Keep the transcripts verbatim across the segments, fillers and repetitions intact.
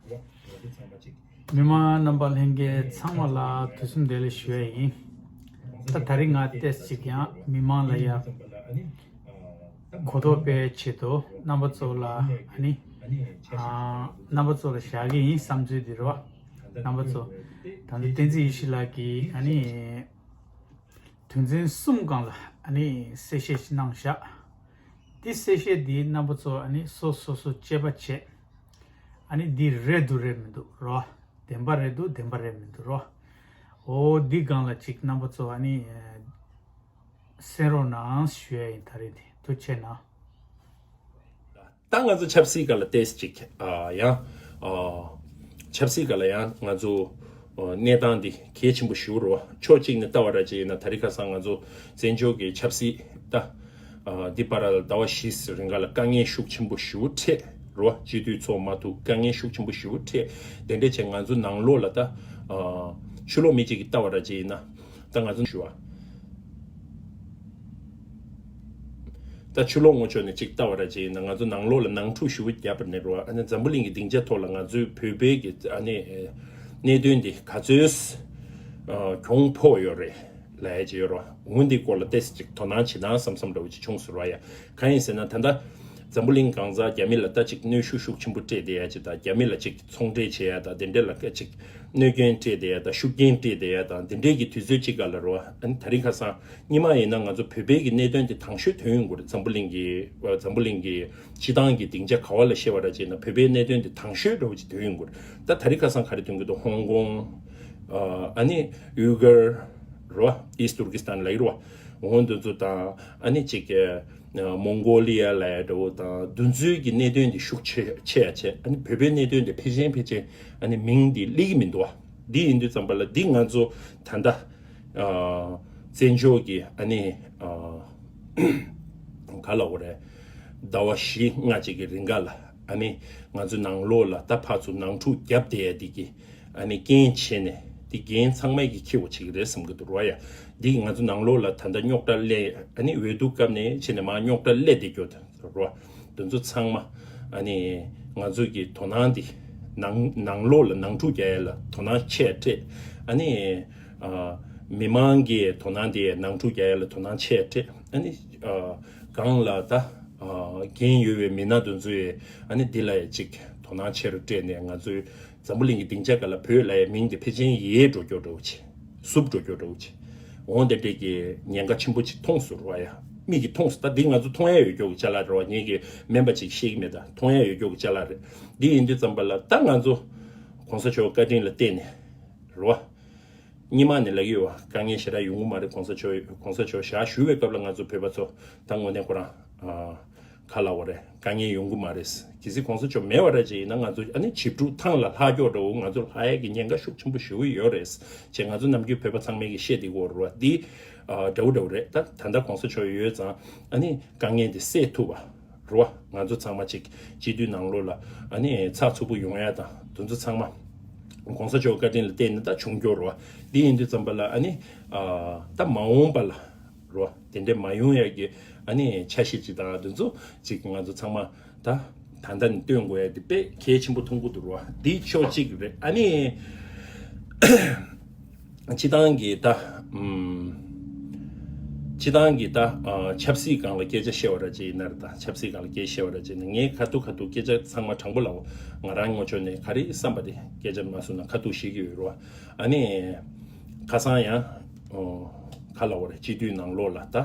མི་མང་རྣམ་པ་ལྷན་རྒྱས་ཚང་མ་ལ་དུས་གསུམ་བདེ་ལེགས་ཞུ་ཡ་ཡིན། ད་ད་རིང་ང་ཏོག་ཙམ་ཅིག་ཡང་མི་མང་ལ་ཡ་གོ་རྟོགས་སྤེལ་ཆེད་དུ་རྣམ་པ་ཚོ་ལ་ཨ་ནི་ཨ་རྣམ་པ་ཚོ་ལ་བཞག་གི་ཡིན། བསམ་ཚུལ་འདི་རོ། རྣམ་པ་ཚོ་ད་ལྟ་བསྟན་འཛིན་ཡེ་ཤེས་ལགས་ཀྱིས་ཨ་ནི་དོན་ཚན་གསུམ་སྒང་ལ་ཨ་ནི་གསལ་བཤད་ཅིག་གནང་བཞག་འདི་གསལ་བཤད་འདི་རྣམ་པ་ཚོ་ཨ་ནི་སོ་སོ་སོ་དཔྱད་པ་བྱས། ཨ་ནི་འདི་རེད་འདུག་རེད་མི་འདུག་རོ། བདེན་པ་རེད་འདུག་བདེན་པ་རེད་མི་འདུག་རོ། འོ་འདི་སྒང་ལ་ཅིག་རྣམ་པ་ཚོ་ཨ་ནི་གསན་རོགས་གནང་ཞུ་ཡ་ཡིན། ད་རེད་དེ་ཐུགས་རྗེ་གནང་། ད་ང་ཚོ་ཆབ་སྲིད་སྒང་ལ་ཏོག་ཙམ་ཅིག་ཨ་ཡང་ཨ་ཆབ་སྲིད་སྒང་ལ་ཡང་ང་ཚོ་ཨ་གནས་སྟངས་འདི་གལ་ཆེན་པོ་ཞིག་རེད་བ། ཕྱོགས་གཅིག་ནས་ལྟ་བ་ར་ཅིག་ཡིན་ན་ད་རེས་ཁ་སང་ང་ཚོ་བཙན་བྱོལ་གྱི་ཆབ་སྲིད་ད་ཨ་འདི་བར་ལ་ཟླ་བ་བཞི་རིང་ག་ལ་དཀའ་ངལ་ཤུགས་ཆེན་པོ་ཞིག་འཕྲད་རེད་བ། སྤྱི་འཐུས་ཚོགས་མ་ཐུབ། དཀའ་ངལ་ཤུགས་ཆེན་པོ་ཞིག་འཕྲད། དེ་འདྲ་བྱས་ང་ཚོ་ནང་ལོགས་ལ་ད་ཨ་ཕྱི་ལོགས་མི་གཅིག་གིས་ལྟ་བ་ར་ཅིག་ཡིན་ན། ད་ང་ཚོ་ཞུ་བ། ད་ཕྱི་ལོགས་ངོས་ཕྱོགས་ནས་གཅིག་ལྟ་བ་ར་ཅིག་ཡིན་ན། ང་ཚོ་ནང་ལོགས་ལ་ནང་འཁྲུག་ཞེ་པོ་བརྒྱབ་པ་ནས་རེད་བ། ཨ་ནི་འཛམ་བུ་གླིང་གི་སྡིངས་ཆ་ཐོག་ལ་ང་ཚོའི་བོད་པའི་གི་ཨ་ནི་གནད་དོན་འདི་ག་ཚོད་གྱོང་ཕོག་ཡོད་རེད་ལབ་ཡ་ཅིག་ཡོད་རེད་བ། འོ་འདི་སྐོར་ལ་ཏོག་ཙམ་ཅིག་དོ་སྣང་བྱེད་དང་བསམ་བསམ་འདྲ་བོ་ཅིག་བྱུང་སོང་རེད་བ་ཡ། གང་ཡིན་ཟེར་ན་ད་ལྟ་འཛམ་བུ་གླིང་གང་ཟག་རྒྱ་མི་ལ་ད་ཅིག་གནོན་ཤུགས་ཤུགས་ཆེན་པོ་སྤྲད་བསྡད་ཡ་ཅིག་དང་། རྒྱ་མི་ལ་ཅིག་ཚོང་འབྲེལ་བྱེད་ཡ་དང་། དེ་འདྲ་ལ་ཅིག་གནོད་སྐྱོན་སྤྲད་བསྡད་ཡ་དང་། ཤུགས་རྐྱེན་སྤྲད་བསྡད་ཡ་དང་། དེ་འདྲའི་གི་དུས་ཚོད་ཅིག་ག་ལ་རེད་བ། ཨ་ནི་ད་རིང་ཁ་སང་སྔོན་མ་ཡིན་ན་ང་ཚོ་བོད་པའི་གི་གནད་དོན་དེ་དང་ཤོས་ཐོན་ཡོང་གི་རེད། འཛམ་བུ་གླིང་གི་འཛམ་བུ་གླིང་གི་སྤྱི་བཏང་གི་སྡིངས་ཆ་ག་བ་ལ་བཤད་པ་ར་བྱས་ན་བོད་པའི་གནད་དོན་དེ་དང་ཤོས་འདྲ་བོ་ཅིག་ཐོན་ཡོང་གི་རེད། ད་ད་རིང་ཁ་སང་ག་རེ་ཐོན་གི་འདུག་ཧོང་ཀོང་། ཨ་ནི་ཡུ་གུར་རེད་བ། ཨིསྟ་ཏུར་ཀི་སི་ཐན་ལབ་ཀྱི་རེད་བ། འོ་འདི་ཚོ་དང་། ཨ་ནི་ཅིག་མོང་གོ་ལི་ཡ་ལབ་ཡ་འདྲ་བོ་དང་། འདི་ཚོའི་གི་གནད་དོན་དེ་ཤུགས་ཆེ་ཆེ་ཡ་ཆེ། ཨ་ནི་བོད་པའི་གནད་དོན་དེ་ཕལ་ཆེར་ཕལ་ཆེར་ཨ་ནི་མིང་འདི་སླེབས་ཀྱི་མི་འདུག་བ། འདི་ཡིན་དུས་ཙམ་པ་ལ་འདི་ང་ཚོ་ད་ལྟ་ཨ་བཙན་བྱོལ་གྱི་ཨ་ནི་ཨ་ག་ལབ་དགོས་རེད། ཟླ་བ་བཞི་ལྔ་ཅིག་གི་རིང་ག་ལ་ཨ་ནི་ང་ཚོ་ནང་ལོགས་ལ་ད་ཕར་ཚུར་ནང་འཁྲུག་བརྒྱབ་བསྡད་ཡ་འདི་གི་ཨ་ནི་རྐྱེན་བྱས་ནས་འདི་འགན་ཚང་མས་ཀྱི་འཁྱེར་དགོས་བྱེད་ཀྱི་རེད་བསམ་གྱི་འདུག་ར་ཡ། འདི་ང་ཚོ་ནང་ལོགས་ལ་ད་ལྟ་རྙོག་དྲ་སླེབས། ཨ་ནི་འོས་བསྡུ་སྐབས་ནས་བྱས་ནས་མར་རྙོག་དྲ་སླེབས་བསྡད་རྒྱུ་དེ་ར། དེ་ཚོ་ཚང་མ་ཨ་ནི་ང་ཚོ་གི་དོ་སྣང་འདི་ནང་ནང་ལོགས་ལ་ནང་འཁྲུག་རྒྱག་ཡ་ལ་དོ་སྣང་ཆེ་སྤྲད། ཨ་ནི་ཨ་མི་མང་གི་དོ་སྣང་འདི་ནང་འཁྲུག་རྒྱག་ཡ་ལ་དོ་སྣང་ཆེ་སྤྲད། ཨ་ནི་ཨ་གང་ལ་ད་ཨ་འགན་ཡོད་པའི་མི་སྣ་དེ་ཚོས་ཨ་ནི་འདི་ལ་ཡ་ཅིག་དོ་སྣང་ཆེ་རུ་སྤྲད་ནས་ང་ཚོའི་འཛམ་བུ་གླིང་གི་སྡིངས་ཆ་སྒང་ལ་བོད་ལབ་ཡ་མིང་དེ་ཕལ་ཆེར་ཡལ་འགྲོ་རྒྱུ་འདྲ་བོ་བྱས། བསུབ་འགྲོ་རྒྱུ་འདྲ་བོ་བྱས། འོ་དེ་འདྲས་ཀྱི་ཉེན་ཁ་ཆེན་པོ་ཅིག་མཐོང་སོང་ར་ཡ། མིག་གིས་མཐོང་སོང་། ད་འདི་ང་ཚོ་མཐོང་ཡ་ཡོད་རྒྱུ་གི་ཅ་ལག་རེད་བ། ངེད་ཀྱི་སྨན་པ་ཅིག་བཤད་ཀྱི་མེད། ད་མཐོང་ཡ་ཡོད་རྒྱུ་གི་ཅ་ལག་རེད། འདི་ཡིན་དུས་ཙམ་པ་ལ་ད་ང་ཚོ་གོང་ས་མཆོག་བཀའ་དྲིན་ལ་བརྟེན་ནས་རེད་བ། སྔོན་མ་ནས་ལབ་ཀྱི་ཡོད་བ། དཀའ་ངལ་ཞེ་དྲག་ཡོང་གི་མ་རེད། གོང་ས་མཆོག་གོང་ས་མཆོག་ཞག་བཞུགས་པའི་སྐབས་ལ་ང་ཚོ་བོད་པ་ཚོ་ད་དངོས་གནས་ཁོ་རང་ཨ་ག་ལབ་དགོས་རེད། དཀའ་ངལ་ཡོང་གི་མ་རེད། གལ་སྲིད་གོང་ས་མཆོག་མེད་པ་ར་ཅིག་ཡིན་ན་ང་ཚོ་ཨ་ནི་བྱིས་ཕྲུག་ཐང་ལ་ལྷག་རྒྱུ་འདྲ་བོ། ང་ཚོ་ལྷག་ཡས་ཀྱི་ཉེན་ཁ་ཤུགས་ཆེན་པོ་ཞེ་པོ་ཡོད་རེད་ཅེས་ང་ཚོ་ནམ་རྒྱུན་བོད་པ་ཚང་མས་ཀྱི་བཤད་བསྡད་ཀྱི་ཡོད་རེད་བ། འདི་ཨ་འདྲ་བོ་འདྲ་བོ་རེད། ད་ད་ལྟ་གོང་ས་མཆོག་ཡོད་ཙང་ཨ་ནི་དཀའ་ངལ་འདི་སེལ་ཐུབ་པ་རེད་བ། ང་ཚོ་ཚང་མ་ཅིག་སྤྱི་འཐུས་ནང་ལོགས་ལ་ཨ་ནི་ཚགས་ཚུད་པོ་ཡོང་ཡ་དང་དེ་ཚོ་ཚང་མ་གོང་ས་མཆོག་བཀའ་དྲིན་ལ་བརྟེན་ནས་ད་བྱུང་རྒྱུ་རེད་བ། འདི་ཡིན་དུས་ཙམ་པ་ལ་ཨ་ནི་ཨ་ད་མ་འོངས་པ་ལ་རོ། དེ་འདྲས་མ་ཡོང་ཡག་གི་ཨ་ནི་འཆར་གཞི་ཅིག་དང་དེ་ཚོ་ཅིག་ང་ཚོ་ཚང་མ་ད་ད་ལྟ་ནས་སྟོན་དགོས་ཡ་དེ་དཔེ་གལ་ཆེན་པོ་མཐོང་གི་འདུག་རོ། འདི་ཕྱོགས་གཅིག་རེད། ཨ་ནི་སྤྱི་བཏང་གི་ད་ཨམ་སྤྱི་བཏང་གི་ད་ཨ་ཆབ་སྲིད་སྒང་ལ་སྐད་ཆ་བཤད་པ་ར་ཅིག་ཡིན་ན་རེད། ད་ཆབ་སྲིད་སྒང་ལ་སྐད་ཆ་བཤད་པ་ར་ཅིག་ཡིན་ན་ངས་ཁ་ཐུག་ཁ་ཐུག་སྐད་ཆ་ཚང་མ་དྲང་པོ་ལབ། ང་རང་ངོ་ཕྱོགས་ནས་ག་རེ་བསམ་པ་དེ་སྐད་ཆ་མ་གསུངས་ན་ཁ་ཐུག་བཤད་ཀྱི་ཡོད་རོ། ཨ་ནི་ཁ་སང་ཡང་ཨོ་ག་ལབ་དགོས་རེད། སྤྱི་འཐུས་ནང་ལོགས་ལ་ད་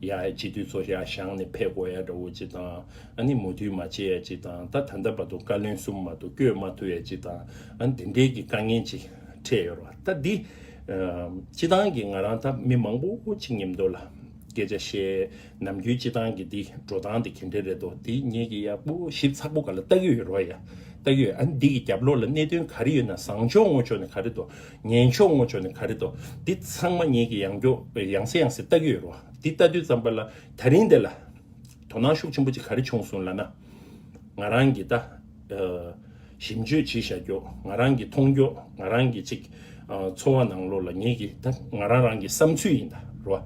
ཡ་སྤྱི་འཐུས་ཚོ་ཡ་བཞེངས་ནས་ཕེབས་དགོས་ཡ་འདྲ་བོ་ཅིག་དང་། ཨ་ནི་མོས་མཐུན་མ་བྱེད་ཡ་ཅིག་དང་། ད་ད་ལྟ་བར་དུ་བཀའ་བློན་གསུམ་མ་གཏོགས་བསྐོས་མ་ཐུབ་ཡ་ཅིག་དང་། ཨ་ནི་དེ་འདྲའི་གི་དཀའ་ངལ་ཅིག་འཕྲད་ཡོད་རེད་བ། ད་འདི་ཨ་སྤྱི་བཏང་གི་ང་རང་ད་མི་མང་པོ་ཅིག་མཉམ་དུ་ལ་སྐད་ཆ་བཤད། ནམ་རྒྱུན་སྤྱི་བཏང་གི་འདི་འགྲོ་སྟངས་འདི་ག་འདྲ་རེད་དོ། འདི་ངེད་ཀྱིས་ཡག་པོ་ཞིབ་ཚགས་པོ་ག་ལ་ལྟ་གི་ཡོད་རོ་ཡ། ལྟ་གི་ཡོད། ཨ་ནི་འདི་གི་རྒྱབ་ལོགས་ལ་གནད་དོན་ག་རེ་ཡོད་ན། བཟང་ཕྱོགས་ངོ་ཕྱོགས་ནས་ག་རེ་འདུག་ངན་ཕྱོགས་ངོ་ཕྱོགས་ནས་ག་རེ་འདུག་འདི་ཚང་མ་ངེད་ཀྱིས་ཡང་སྐྱོ་ཡང་སེ་ཡང་སེ་ལྟ་གི་ཡོད་རོ། འདི་ལྟ་དུས་ཙམ་པ་ལ་ད་རིང་འདི་ལ་དོ་སྣང་ཤུགས་ཆེན་པོ་ཅིག་ག་རེ་བྱུང་སོང་ལབ་ན། ང་རང་གི་ད་ཨ་ཞིབ་འཇུག་བྱེད་བཞག་རྒྱུ། ང་རང་གི་མཐོང་རྒྱུ། ང་རང་གི་ཅིག་ཨ་འཚོ་བ་ནང་ལོགས་ལ་ངེད་ཀྱི་ད་ང་རང་རང་གི་བསམ་ཚུལ་ཡིན་ད་རོ།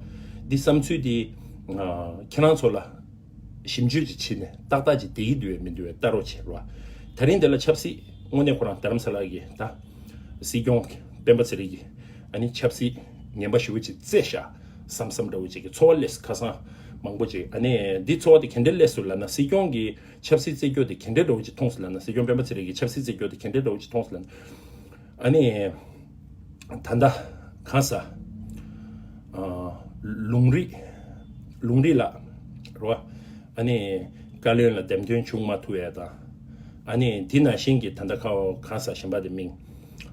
འདི་བསམ་ཚུལ་འདི་ཨ་ཁྱེད་རང་ཚོ་ལ་ཞིབ་འཇུག་ཅིག་བྱས་ནས་ཏག་ཏག་ཅིག་བསྡད་ཀྱི་འདུག་གས་མི་འདུག་གས་ལྟ་རོགས་བྱེད་རོ། ད་རིང་འདི་ལ་ཆབ་སྲིད་ དངོས་གནས་ཁོ་རང་རྡ་རམ་ས་ལ་གི་ད་སྲིད་སྐྱོང་སྤེན་པ་ཚེ་རིང་གི་ཨ་ནི་ཆབ་སྲིད་ངན་པ་ཞེ་པོ་ཅིག་རྩེད་ཤག་བསམ་བསམ་འདྲ་བོ་ཅིག་གི་ཚོར་བ་སླེབས། ཁ་སང་མང་པོ་ཅིག་ཨ་ནི་འདི་ཚོར་བ་དེ་ག་འདྲ་སླེབས་སོང་ལབ་ན། སྲིད་སྐྱོང་གི་ཆབ་སྲིད་རྩེད་སྐྱོ་དེ་ག་འདྲ་འདྲ་བོ་ཅིག་མཐོང་སོང་ལབ་ན། སྲིད་སྐྱོང་སྤེན་པ་ཚེ་རིང་གི་ཆབ་སྲིད་རྩེད་སྐྱོ་དེ་ག་འདྲ་འདྲ་བོ་ཅིག་མཐོང་སོང་ལབ་ན། ཨ་ནི། ད་ལྟ་གང་ཟག་ཨ། ལུང་རིགས། ལུང་རིགས་ལགས་རེད་བ། ཨ་ནི་བཀའ་བློན་ལ་འདེམས་ཐོན་བྱུང་མ་ཐུབ་ཡ་དང་། ཨ་ནི་དེ་ནང་བཞིན་གྱི་ད་ལྟ་ཁ་གང་ཟག་གཞན་པ་དེ་མིང་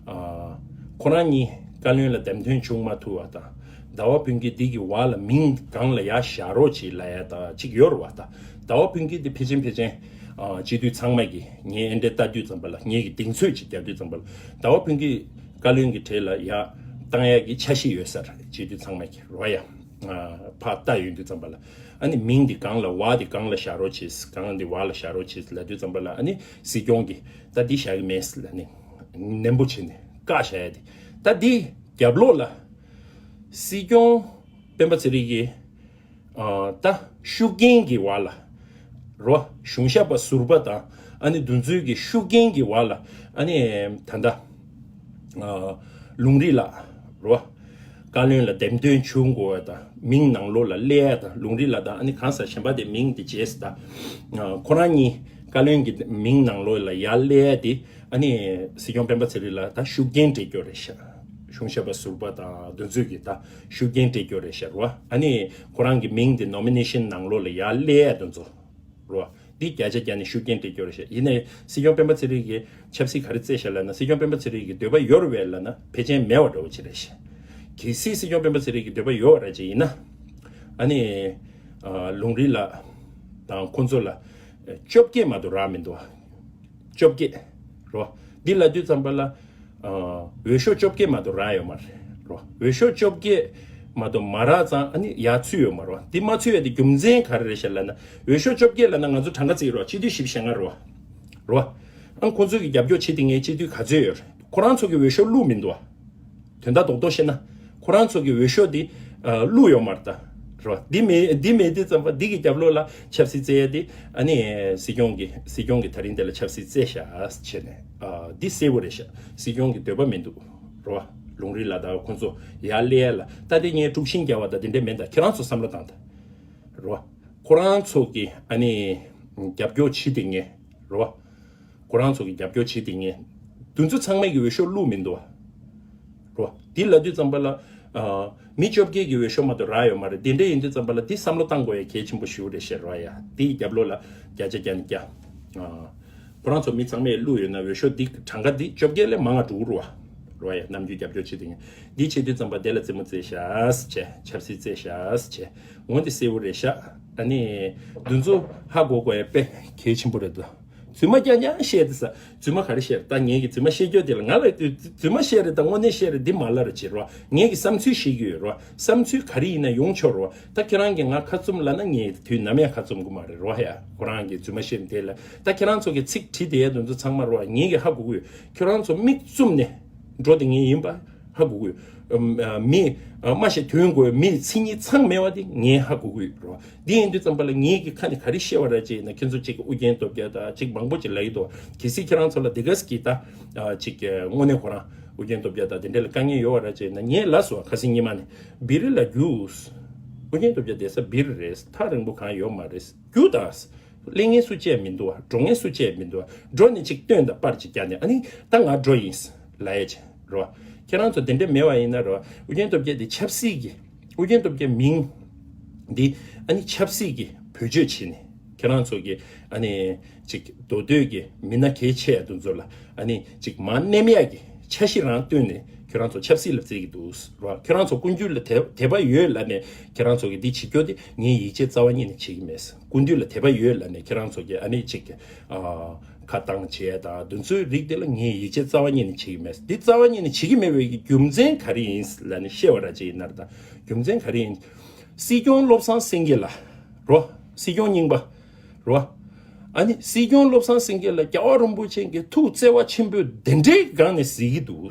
ཨ། ཁོ་རང་གཉིས་བཀའ་བློན་ལ་འདེམས་ཐོན་བྱུང་མ་ཐུབ་པ་དང་། ཟླ་བ་ཕུན་སྐྱིད་འདི་གི་བར་ལ་མིང་སྒང་ལ་ཡར་བཞག་རོགས་བྱེད་ལབ་ཡ་དང་གཅིག་ཡོད་རེད་བ། ད་ཟླ་བ་ཕུན་སྐྱིད་འདི་ཕལ་ཆེར་ཕལ་ཆེར་ཨ། སྤྱི་འཐུས་ཚང་མ་གིས་ངས་ཨེ་འདྲ་ལྟ་དུས་ཙམ་པ་ལ། ངས་ཀྱི་གདེང་ཚོད་ཅིག་རྒྱབ་དུས་ཙམ་པ་ལ། ཟླ་བ་ཕུན་སྐྱིད་བཀའ་བློན་གྱི་གྲས་ལ་ཡར་བཏང་ཡག་གི་འཆར་གཞི་ཡོད་ས་རེད། སྤྱི་འཐུས་ཚང་མ་གིས་རེད་བ། ཡ། ཨ། ཕར་ལྟ་ཡོང་དུས་ཙམ་པ་ལ། ཨ་ནི་མིང་འདི་སྒང་ལ་བ་འདི་སྒང་ལ་བཞག་རོགས་བྱེད། སྒང་འདི་བ་ལ་བཞག་རོགས་བྱེད་ལབ་དུས་ཙམ་པ་ལ། ཨ་ནི་སྲིད་སྐྱོང་གིས་ད་འདི་བཞག་གི་མེད་ལབ་ནས་ནན་པོ་བྱས་ནས་བཀག་བཞག་ཡ་དེ། ད་འདི་རྒྱབ་ལོགས་ལ་སྲིད་སྐྱོང་སྤེན་པ་ཚེ་རིང་གིས་ཨ། ད་ཤུགས་རྐྱེན་གྱི་བར་ལ་རོ། གཞུང་ཞབས་པ་ཟུར་པ་དང་ཨ་ནི་འདི་ཚོའི་གི་ཤུགས་རྐྱེན་གྱི་བར་ལ། ཨ་ནི་ད་ལྟ་ཨ། ལུང་རིགས་ལགས་རོ། བཀའ་བློན་ལ་འདེམས་ཐོན་བྱུང་དགོས་པ་དང་། མིང་ནང་ལོགས་ལ་སླེབས་ཡ་དང་། ལུང་རིགས་ལགས་དང་ཨ་ནི་གང་ཟག་གཞན་པ་དེ་མིང་དེ་བརྗེས་ད། ཨ། ཁོ་རང་གཉིས་བཀའ་བློན་གྱི་མིང་ནང་ལོགས་ལ་ཡར་སླེབས་ཡ་དེ། ཨ་ནི་སྲིད་སྐྱོང་སྤེན་པ་ཚེ་རིང་ལ་ད་ཤུགས་རྐྱེན་སྤྲད་རྒྱུ་རེད་ཤག་གཞུང་ཞབས་པ་ཟུར་པ་དང་འདི་ཚོས་ཀྱིས་ད་ཤུགས་རྐྱེན་སྤྲད་རྒྱུ་རེད་ཤག་རོ། ཨ་ནི་ཁོ་རང་གི་མིང་དེ་ནོ་མི་ནེ་ཤན་ནང་ལོགས་ལ་ཡར་སླེབས་ཡ་འདི་ཚོ་རོ། འདི་བརྒྱ་ཆ་བརྒྱ་ནས་ཤུགས་རྐྱེན་སྤྲད་རྒྱུ་རེད་ཤག་ཡིན་ནའི་སྲིད་སྐྱོང་སྤེན་པ་ཚེ་རིང་གིས་ཆབ་སྲིད་ག་རེ་རྩེད་ཤག་ལབ་ན། སྲིད་སྐྱོང་སྤེན་པ་ཚེ་རིང་གི་འདོད་པ་ཡོད་རེད་པས་ལབ་ན་ཕལ་ཆེར་མེད་པ་འདྲ་བོ་ཅིག་རེད་ཤག་གལ་སྲིད་སྲིད་སྐྱོང་སྤེན་པ་ཚེ་རིང་གི་འདོད་པ་ཡོད་པ་རེད་ཅེས་ཡིན་ན། ཨ་ནི་ཨ། ལུང་རིགས་ལགས་དང་ཁོང་ཚོ་ལ་བཅོ་བརྒྱད་མ་གཏོགས་རག་མི་འདུག་བཅོ་བརྒྱད་རོ། འདི་ལབ་དུས་ཙམ་པ་ལ། ཨ། འོས་ཤོག་བཅོ་བརྒྱད་མ་གཏོགས་རག་ཡོད་མ་རེད་རོ། འོས་ཤོག་བཅོ་བརྒྱད་མ་གཏོགས་མ་རག་ཙང་ཨ་ནི་ཡར་ཚུད་ཡོད་མ་རེད་བ། འདི་མ་ཚུད་ཡོད་དེ་རྒྱུ་མཚན་ག་རེ་རེད་ཤག་ལབ་ན། འོས་ཤོག་བཅོ་བརྒྱད་ལབ་ན་ང་ཚོ་གྲངས་ཀ་བརྩིས་རོ། སྤྱི་འཐུས་བཞི་བཅུ་ཞེ་ལྔ་རེད་བ། རེད་བ། ཨ། ཁོང་ཚོ་གི་རྒྱབ་སྐྱོར་བྱེད་དེ་ངའི་སྤྱི་འཐུས་ག་ཚོད་ཡོད་རེད། ཁོ་རང་ཚོ་གི་འོས་ཤོག་བླུགས་མི་འདུག་བ། དོན་དག་རྡོག་རྡོག་བཤད་ན། ཁོ་རང་ཚོ་གི་འོས་ཤོག་འདི་ཨ། བླུགས་ཡོད་མ་རེད་ད། རེད་བ། འདི་མེད། འདི་མེད་དུས་ཙམ་པ་འདི་གི་རྒྱབ་ལོགས་ལ་ཆབ་སྲིད་རྩེ་ཡ་འདི། ཨ་ནི་སྲིད་སྐྱོང་གི་སྲིད་སྐྱོང་གི་ད་རིང་དེ་ལ་ཆབ་སྲིད་རྩེ་ཤག་བྱས་ནས། ཨ། འདི་གསལ་པོ་རེད་ཤག་སྲིད་སྐྱོང་གི་འདོད་པ་མི་འདུག་རེད་བ། ལུང་རིགས་ལགས་དང་ཁོང་ཚོ་ཡར་སླེབས་ཡ་ལ་ད་དེ་ངས་དཀྲུག་ཤིང་རྒྱག་པ་དང་དེ་འདྲ་མིན་ད། ཁྱེད་རང་ཚོ་བསམ་བློ་བཏང་ད། རེད་བ། ཁོ་རང་ཚོ་གི་ཨ་ནི་རྒྱབ་སྐྱོར་བྱེད་དེ་ངས། རེད་བ། ཁོ་རང་ཚོ་གི་རྒྱབ་སྐྱོར་བྱེད་དེ་ངས། དེ་ཚོ་ཚང་མས་ཀྱི་འོས་ཤོག་བླུགས་མི་འདུག་བ། རོ། འདི་ལབ་དུས་ཙམ་པ་ལ། ཨ། མི་བཅོ་བརྒྱད་ཀྱི་འོས་ཤོག་མ་གཏོགས་རག་ཡོད་མ་རེད། དེ་འདྲ་ཡིན་དུས་ཙམ་པ་ལ་འདི་བསམ་བློ་བཏང་དགོས་ཡ་གལ་ཆེན་པོ་ཞིག་རེད་ཤག་རོ། ཡ། འདིའི་རྒྱབ་ལོགས་ལ་བརྒྱ་ཆ་བརྒྱ་ནས་བརྒྱ། ཨ། ཁོ་རང་ཚོ་མི་ཚང་མས་བླུགས་ཡོད་ན་འོས་ཤོག་འདི་གྲངས་ཀ་འདི་བཅོ་བརྒྱད་ལས་མང་བ་འགྲོ་གི་རེད་བ། རོ། ཡ། ནམ་རྒྱུན་རྒྱབ་སྐྱོར་བྱེད་དེ་ངས། འདི་བྱེད་དུས་ཙམ་པ་དེ་ལ་རྩེད་མོ་རྩེ་ཤག་བྱས། ཆབ་སྲིད་རྩེ་ཤག་བྱས། འོ་འདི་གསལ་པོ་རེད་ཤག་ཨ་ནི་འདི་ཚོ་ཧ་གོ་དགོས་ཡ་དཔེ་གལ་ཆེན་པོ་རེད་འདུག་རྫུན་མ་རྐྱང་རྐྱང་བཤད་དེ་ས། རྫུན་མ་ག་རེ་བཤད་རེད། ད་ངེད་ཀྱིས་རྫུན་མ་བཤད་རྒྱུ་དེ་ལ་ང་ལ་རྫུན་མ་བཤད་རེད་ད་དངོས་གནས་བཤད་རེད་འདི་མ་ལབ་རོགས་བྱེད་རོགས། ངེད་ཀྱིས་བསམ་ཚུལ་བཤད་ཀྱི་ཡོད་རོགས། བསམ་ཚུལ་ག་རེ་ཡིན་ན་ཡོང་ཆོག་རོགས། ད་ཁྱེད་རང་གིས་ང་ཁ་བཙུམ་ལབ་ན་ངས་དུས་ནམ་ཡང་ཁ་བཙུམ་གི་མ་རེད་རོགས། ཡ། ཁོ་རང་གིས་རྫུན་མ་བཤད་ནི་དེ་ལ། ད་ཁྱེད་རང་ཚོ་གིས་ཚིག་བྲིས་དེ་ཡ་དེ་ཚོ་ཚང་མ་རོགས། ངེད་ཀྱིས་ཧ་གོ་གི་ཡོད། ཁྱེད་རང་ཚོ་མིག་བཙུམ་ནས་འགྲོ་དེ་ངེད་ཡིན་པ་ཧ་གོ་གི་ཡོད། ཨམ། ཨ། མི། ཨ། སྨྲ་ཤེས་དོན་གོ་བའི་མི་མཚན་ཉིད་ཚང་མེད་པ་དེ་ངས་ཧ་གོ་གི་ཡོད་རོགས། འདི་ཡིན་དུས་ཙམ་པ་ལ་ངེད་ཀྱིས་ཁ་ནས་ག་རེ་བཤད་པ་ར་ཅེ་ན། ཁྱེད་ཚོ་གཅིག་གིས་ཨུ་རྒྱན་སྟོབས་རྒྱལ་དང་གཅིག་མང་པོ་ཅིག་ལབ་ཀྱི་འདུག་གལ་སྲིད་ཁྱེད་རང་ཚོ་ལ་དེ་ག་ཟིག་གིས་ད་ཨ་གཅིག་དངོས་གནས་ཁོ་རང་ཨུ་རྒྱན་སྟོབས་རྒྱལ་དང་དེ་འདྲ་ལ་དཀའ་ངལ་ཡོད་པ་ར་ཅེ་ན། ངས་ལབ་སོང་ཁ་སང་ཉི་མ་ནས། སྦིར་ལ་རྒྱུགས། ཨུ་རྒྱན་སྟོབས་རྒྱལ་བསྡད་ས་སྦིར་རེད། ཐག་རིང་པོ་གང་ཡོད་མ་རེད། རྒྱུགས་དང་། སླེབས་མཁན་སུ་བཅད་མི་འདུག་བ། འགྲོ་མཁན་སུ་བཅད་མི་འདུག་བ། འགྲོ་ནས་ཅིག་སྟོན་དང་པར་ཅིག་བརྒྱབ་ནས་ཨ་ནི་ད་ང་འགྲོ་ཡིན་ལབ་ཡ་ཅིག་རོ། ཁྱེད་རང་ཚོ་དེ་འདྲ་མེད་པ་ཡིན་ན་རོ། ཨུ་རྒྱན་སྟོབས་རྒྱལ་དེ་ཆབ་སྲིད་ཀྱི། ཨུ་རྒྱན་སྟོབས་རྒྱལ་མིང་འདི་ཨ་ནི་ཆབ་སྲིད་ཀྱི་བེད་སྤྱོད་བྱས་ནས་ཁྱེད་རང་ཚོ་གི་ཨ་ནི་ཅིག་མདོ་སྟོད་ཀྱི་མི་སྣ་གལ་ཆེ་ཡ་དེ་ཚོ་ལ་ཨ་ནི་ཅིག་མར་མནན་ཡ་གི་འཆར་གཞི་རང་བཏོན་ནས་ཁྱེད་རང་ཚོ་ཆབ་སྲིད་ལ་རྩེད་ཀྱི་འདུག་རོ། ཁྱེད་རང་ཚོ་ཀུན་སྤྱོད་ལ་དད་དད་པ་ཡོད་ལབ་ནས་ཁྱེད་རང་ཚོ་གི་འདི་བྱེད་རྒྱུ་དེ་ངས་ཡིད་ཆེས་རྩ་བ་ཉིད་ནས་བྱེད་ཀྱི་མེད། སྐུ་མདུན་ལ་དད་པ་ཡོད་ལབ་ནས་ཁྱེད་རང་ཚོ་གིས་ཨ་ནི་ཅིག་ཨ་ཁ་བཏང་བྱས་དང་དེ་ཚོའི་རིགས་དེ་ལ་ངས་ཡིད་ཆེས་རྩ་བ་ཉིད་ནས་བྱེད་ཀྱི་མེད། འདི་རྩ་བ་ཉིད་ནས་བྱེད་ཀྱི་མེད་པའི་གི་རྒྱུ་མཚན་ག་རེ་ཡིན་ལབ་ནས་བཤད་པ་ར་ཅིག་ཡིན་ན་ར། ད་རྒྱུ་མཚན་ག་རེ་ཡིན། སྲིད་སྐྱོང་བློ་བཟང་སེང་གེ་ལགས་རོ། སྲིད་སྐྱོང་རྙིང་པ་རོ། ཨ་ནི་སྲིད་སྐྱོང་བློ་བཟང་སེང་གེ་ལ་རྒྱལ་བ་རིན་པོ་ཆེ་གི་ཐུགས་བརྩེ་བ་ཆེན་པོས་དེ་འདྲའི་སྒང་ནས་གཟིགས་ཀྱི་འདུག་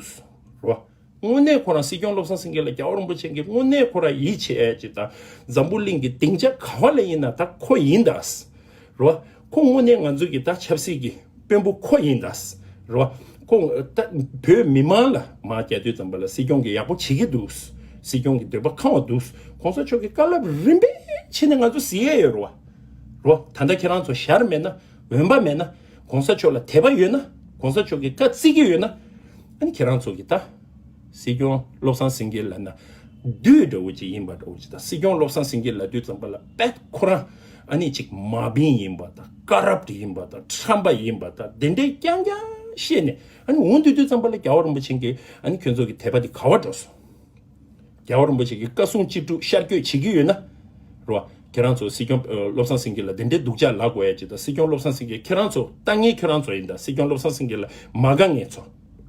རོ། དངོས་གནས་ཁོ་རང་སྲིད་སྐྱོང་བློ་བཟང་སེང་གེ་ལ་རྒྱལ་བ་རིན་པོ་ཆེ་གིས་དངོས་གནས་ཁོ་རང་ཡིད་ཆེས་ཨེ་ཅིག་དང་འཛམ་བུ་གླིང་གི་སྡིངས་ཆ་ག་བ་ལ་ཡིན་ན་ད་ཁོ་ཡིན་ད། རེད་བ། ཁོ་དངོས་གནས་ང་ཚོ་གི་ད་ཆབ་སྲིད་ཀྱི་དཔོན་པོ་ཁོ་ཡིན་ད། རེད་བ། ཁོང་ད་བོད་མི་མང་ལ་མར་རྒྱག་དུས་ཙམ་པ་ལ་སྲིད་སྐྱོང་གིས་ཡག་པོ་བྱེད་ཀྱི་འདུག། སྲིད་སྐྱོང་གི་འདོད་པ་ཁེངས་པ་འདུག། གོང་ས་མཆོག་གིས་བཀའ་སློབ་རིམ་པས་བྱས་ནས་ང་ཚོ་གཟིགས་ཡས་ཡོད་རེད་བ། རེད་བ། ད་ལྟ་ཁྱེད་རང་ཚོ་ཞར་མེད་ན་འོན་པ་མེད་ན་གོང་ས་མཆོག་ལ་དད་པ་ཡོད་ན་གོང་ས་མཆོག་གིས་བཀའ་བརྩི་གི་ཡོད་ན། ཨ་ནི་ཁྱེད་རང་ཚོ་གིས་ད་སྲིད་སྐྱོང་བློ་བཟང་སེང་གེ་ལབ་ན་བདུད་འདྲ་བོ་ཅིག་ཡིན་པ་འདྲ་བོ་ཅིག་དང་། སྲིད་སྐྱོང་བློ་བཟང་སེང་གེ་ལབ་དུས་ཙམ་པ་ལ་དཔེ་ཁོ་རང་ཨ་ནི་ཅིག་མ་བིན་ཡིན་པ་དང་ཀ་རབ་ཊི་ཡིན་པ་དང་ཁྲམ་པ་ཡིན་པ་དང་དེ་འདྲའི་རྐྱང་རྐྱང་བཤད་ནས། ཨ་ནི་འོང་དུས་དུས་ཙམ་པ་ལ་རྒྱལ་བ་རིན་པོ་ཆེ་གིས་ཨ་ནི་ཁྱོད་ཚོ་གི་དད་པ་དེ་ག་བ་འགྲོ་སོང་། རྒྱལ་བ་རིན་པོ་ཆེ་གི་བཀའ་གསུང་ཅི་སྒྲུབ་ཤར་བསྐྱོད་བྱེད་ཀྱི་ཡོད་ན། རེད་བ། ཁྱེད་རང་ཚོ་སྲིད་སྐྱོང་ཨ་བློ་བཟང་སེང་གེ་ལ་དེ་འདྲའི་སྡུག་ཅག་ལབ་དགོས་ཡ་ཅིག་དང་། སྲིད་སྐྱོང་བློ་བཟང་སེང་གེ་ཁྱེད་རང་ཚོ་ལྟ་མཁན་ཁྱེད་རང་ཚོ་ཡིན་ད། སྲིད་སྐྱོང་བློ་བཟང་སེང་གེ་ལ་མ་དགའ་མཁན་ཚོ།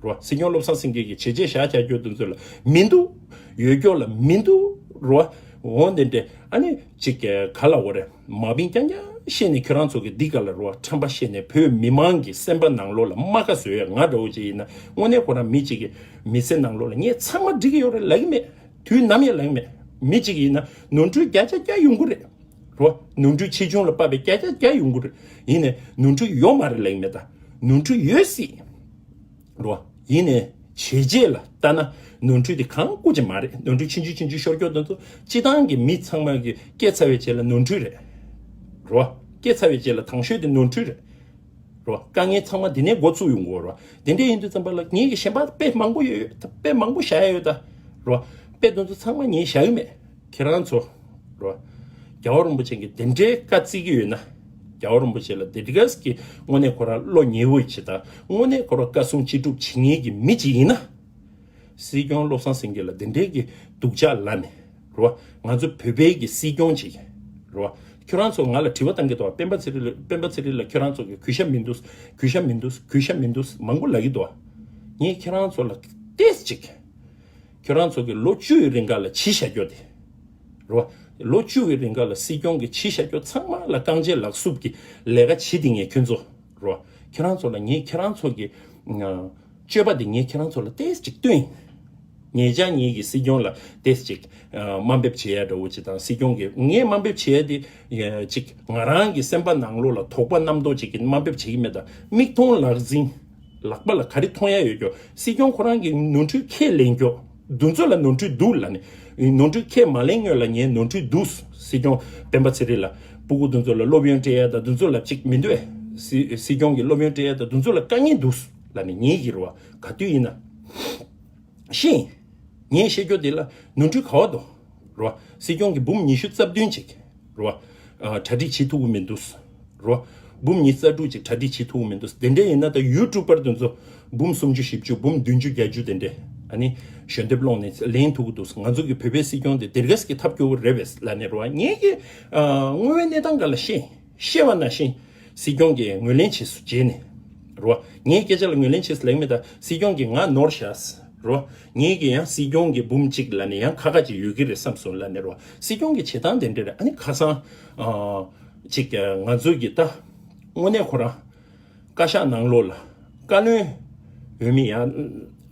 རེད་བ། སྲིད་སྐྱོང་བློ་བཟང་སེང་གེ་གི་བྱས་རྗེས་བཞག་བྱ་རྒྱུ་དེ་ཚོ་ལ་མི་འདུག། ཡོད་སྐྱོ་ལ་མི་འདུག། རེད་བ། འོང་དེ་འདྲ་ཨ་ནི་ཅིག་ག་ལ་འོ་རེད། མ་བིན་རྐྱང་རྐྱང་བཤད་ནས་ཁྱོད་རང་ཚོ་གི་འདི་ག་ལ་རེད་བ། ཁྲམ་པ་བཤད་ནས་བོད་མི་མང་གི་སེམས་པ་ནང་ལོགས་ལ་རྨ་ཁ་བཟོས་ཡ་ང་འདྲ་བོ་ཅིག་ཡིན་ན་དངོས་གནས་ཁོ་རང་མི་གཅིག་གི་མི་ཚེ་ནང་ལོགས་ལ་ངས་ཚང་མ་འགྲིག་གི་ཡོད་རེད་ལབ་ཀྱི་མེད། དུས་ནམ་ཡང་ལབ་ཀྱི་མེད། མི་གཅིག་ཡིན་ན་ནོར་འཁྲུལ་བརྒྱ་ཆ་བརྒྱ་ཡོང་གི་རེད། རེད་བ། ནོར་འཁྲུལ་ཆེ་ཆུང་ལ་དཔག་པའི་བརྒྱ་ཆ་བརྒྱ་ཡོང་གི་རེད། ཡིན་ནའི་ནོར་འཁྲུལ་ཡོད་མ་རེད་ལབ་ཀྱི་མེད་ད། ནོར་འཁྲུལ་ཡོད་སྲིད། རེད་བ། ཡིན་ནའི་བྱས་རྗེས་ལ་ལྟ་ན་ནོར་འཁྲུལ་དེ་གང་དགོས་ཀྱི་མ་རེད། ནོར་འཁྲུལ་ཆུང་ཆུང་ཆུང་ཆུང་ཤོར་སྐྱོ་དེ་ཚོ་སྤྱི་བཏང་གི་མི་ཚང་མ་གི་སྐྱེས་ཚར་བའི་རྗེས་ལ་ནོར་འཁྲུལ་རེད། རེད་བ། སྐྱེས་ཚར་བའི་རྗེས་ལ་དང་ཤོས་དེ་ནོར་འཁྲུལ་རེད། རེད་བ། དཀའ་ངལ་ཚང་མ་དེ་ནས་འགོ་བཙུགས་ཡོང་གི་ཡོད་རེད་བ། དེ་འདྲ་ཡིན་དུས་ཙམ་པ་ལ་ངེད་ཀྱི་གཞན་པ་དཔེ་མང་པོ་ཡོད། དཔེ་མང་པོ་བཞག་ཡ་ཡོད་ད། རེད་བ། དཔེ་དེ་ཚོ་ཚང་མ་ངས་བཞག་གི་མེད། ཁྱེད་རང་ཚོ། རེད་བ། རྒྱལ་བ་རིན་པོ་ཆེ་གིས་དེ་འདྲའི་བཀའ་བརྩི་གི་ཡོད་ན། རྒྱལ་བ་རིན་པོ་ཆེ་ལ་དེ་འདྲ་གི་དངོས་གནས་ཁོ་རང་བློ་ཉེ་བོ་ཅིག་དང་དངོས་གནས་ཁོ་རང་བཀའ་གསུང་ཅི་སྒྲུབ་བྱེད་མཁན་གྱི་མི་ཅིག་ཡིན་ན། སྲིད་སྐྱོང་བློ་བཟང་སེང་གེ་ལ་དེ་འདྲའི་གི་སྡུག་ཅག་ལབ་ནས། རེད་བ། ང་ཚོ་བོད་པའི་གི་སྲིད་སྐྱོང་ཅིག། རེད་བ། ཁྱོད་རང་ཚོ་ང་ལ་དྲི་བ་བཏང་གི་འདུག་བ། སྤེན་པ་ཚེ་རིང་ལ། སྤེན་པ་ཚེ་རིང་ལ་ཁྱོད་རང་ཚོ་གི་གུས་ཞབས་མི་འདུག། གུས་ཞབས་མི་འདུག། གུས་ཞབས་མི་འདུག་མང་པོ་ལབ་ཀྱི་འདུག་བ། ངས་ཁྱེད་རང་ཚོ་ལ་ཏོག་ཙམ་ཅིག། ཁྱོད་རང་ཚོ་གི་ལོ་བཅུའི་རིང་ག་ལ་བྱས་བཞག་རྒྱུ་དེ། རེད་བ། ལོ་བཅུ་གི་རིང་ག་ལ་སྲིད་སྐྱོང་གིས་བྱས་བཞག་རྒྱུ་ཚང་མ་ལ་རྐང་རྗེས་ལག་སུབ་ཀྱི་ལས་ཀ་བྱེད་དེ་ངས་ཁྱོད་ཚོ། རེད་བ། ཁྱེད་རང་ཚོ་ལ་ངས་ཁྱེད་རང་ཚོ་གི་ཨ་སྤྱོད་པ་དེ་ངས་ཁྱེད་རང་ཚོ་ལ་ཏོག་ཙམ་ཅིག་སྟོན་ཡིན། ངེད་ཅག་ངེད་ཀྱི་སྲིད་སྐྱོང་ལ་ཏོག་ཙམ་ཅིག་ཨ་དམའ་འབེབས་བྱེད་ཡ་འདྲ་བོ་ཅིག་དང་། སྲིད་སྐྱོང་གིས་ངས་དམའ་འབེབས་བྱེད་ཡ་དེ་ཨ་ཅིག་ང་རང་གི་སེམས་པ་ནང་ལོགས་ལ་དོགས་པ་རྣམ་རྟོག་ཅིག་གིས་དམའ་འབེབས་བྱེད་ཀྱི་མེད་ད། མིག་མཐོང་ལག་ཟིན། ལག་པ་ལ་ག་རེ་མཐོང་ཡ་ཡོད་ཀྱོ། སྲིད་སྐྱོང་ཁོ་རང་གིས་ནོར་འཁྲུལ་ཁས་ལེན་ཀྱོ། འདི་ཚོ་ལ་ནོར་འཁྲུལ་འདུག་ལབ་ནས། ནོར་འཁྲུལ་ཁས་མ་ལེན་སྔོན་ལ་ངས་ནོར་འཁྲུལ་འདུག། སྲིད་སྐྱོང་སྤེན་པ་ཚེ་རིང་ལ། སྤུ་གུ་འདི་ཚོ་ལ་སློབ་ཡོན་སྤྲད་ཡ་དང་འདི་ཚོ་ལ་ཅིག་མི་འདུག་ཨེ། སྲིད་སྲིད་སྐྱོང་གིས་སློབ་ཡོན་སྤྲད་ཡ་དང་འདི་ཚོ་ལ་དཀའ་ངལ་འདུག་ལབ་ནས་ངས་ཀྱི་རེད་བ། ག་དུས་ཡིན་ན། ཤེས། ངས་བཤད་རྒྱུ་འདི་ལ་ནོར་འཁྲུལ་ག་བ་འདུག། རེད་བ། སྲིད་སྐྱོང་གིས་འབུམ་ཉི་ཤུ་རྩ་བདུན་ཅིག། རེད་བ། ཨ་གྲ་སྒྲིག་བྱེད་ཐུབ་ཀྱི་མི་འདུག། རེད་བ། འབུམ་ཉི་ཤུ་རྩ་དྲུག་ཅིག་གྲ་སྒྲིག་བྱེད་ཐུབ་ཀྱི་མི་འདུག། དེ་འདྲ་ཡིན་ན་ད་ཡུ་ཊུབ་པར་དེ་ཚོ་འབུམ་སུམ་ཅུ་བཞི་བཅུ་འབུམ་བདུན་ཅུ་བརྒྱད་ཅུ་དེ་འདྲས་ཨ་ནི་ཞལ་འདེབས་སློང་ནས་ལེན་ཐུབ་ཀྱི་འདུག། ང་ཚོ་གི་བོད་པའི་སྲིད་སྐྱོང་དེ་དེ་ག་ཙམ་གྱི་ཐབས་སྐྱོ་བོ་རེད་པས་ལབ་ནས། རེད་བ། ངེད་ཀྱི་ཨ་དངོས་ཡོད་གནས་སྟངས་སྒང་ལ་ཤེས། ཤེས་པ་ནང་བཞིན་སྲིད་སྐྱོང་གིས་ངོས་ལེན་བྱས་སོང་རྗེས་ནས། རེད་བ། ངའི་སྐད་ཆ་ལ་ངོས་ལེན་བྱས་སོང་ལབ་མེད་ད། སྲིད་སྐྱོང་གིས་ང་ནོར་བཞག། རེད་བ། ངེད་ཀྱིས་ཡང་སྲིད་སྐྱོང་གི་འབུམ་གཅིག་ལབ་ནས་ཡང་ཁ་ཁ་ཅིག་ཡོད་ཀྱི་རེད་བསམ་སོང་ལབ་ནས། རེད་བ། སྲིད་སྐྱོང་གི་བྱེད་སྟངས་དེ་འདྲ་རེད། ཨ་ནི་ཁ་སང་ཨ་ཅིག་ང་ཚོ་གི་ད་དངོས་གནས་ཁོ་རང་བཀའ་ཤག་ནང་ལོགས་ལ་བཀའ་བློན་འོས་མི་ཡར་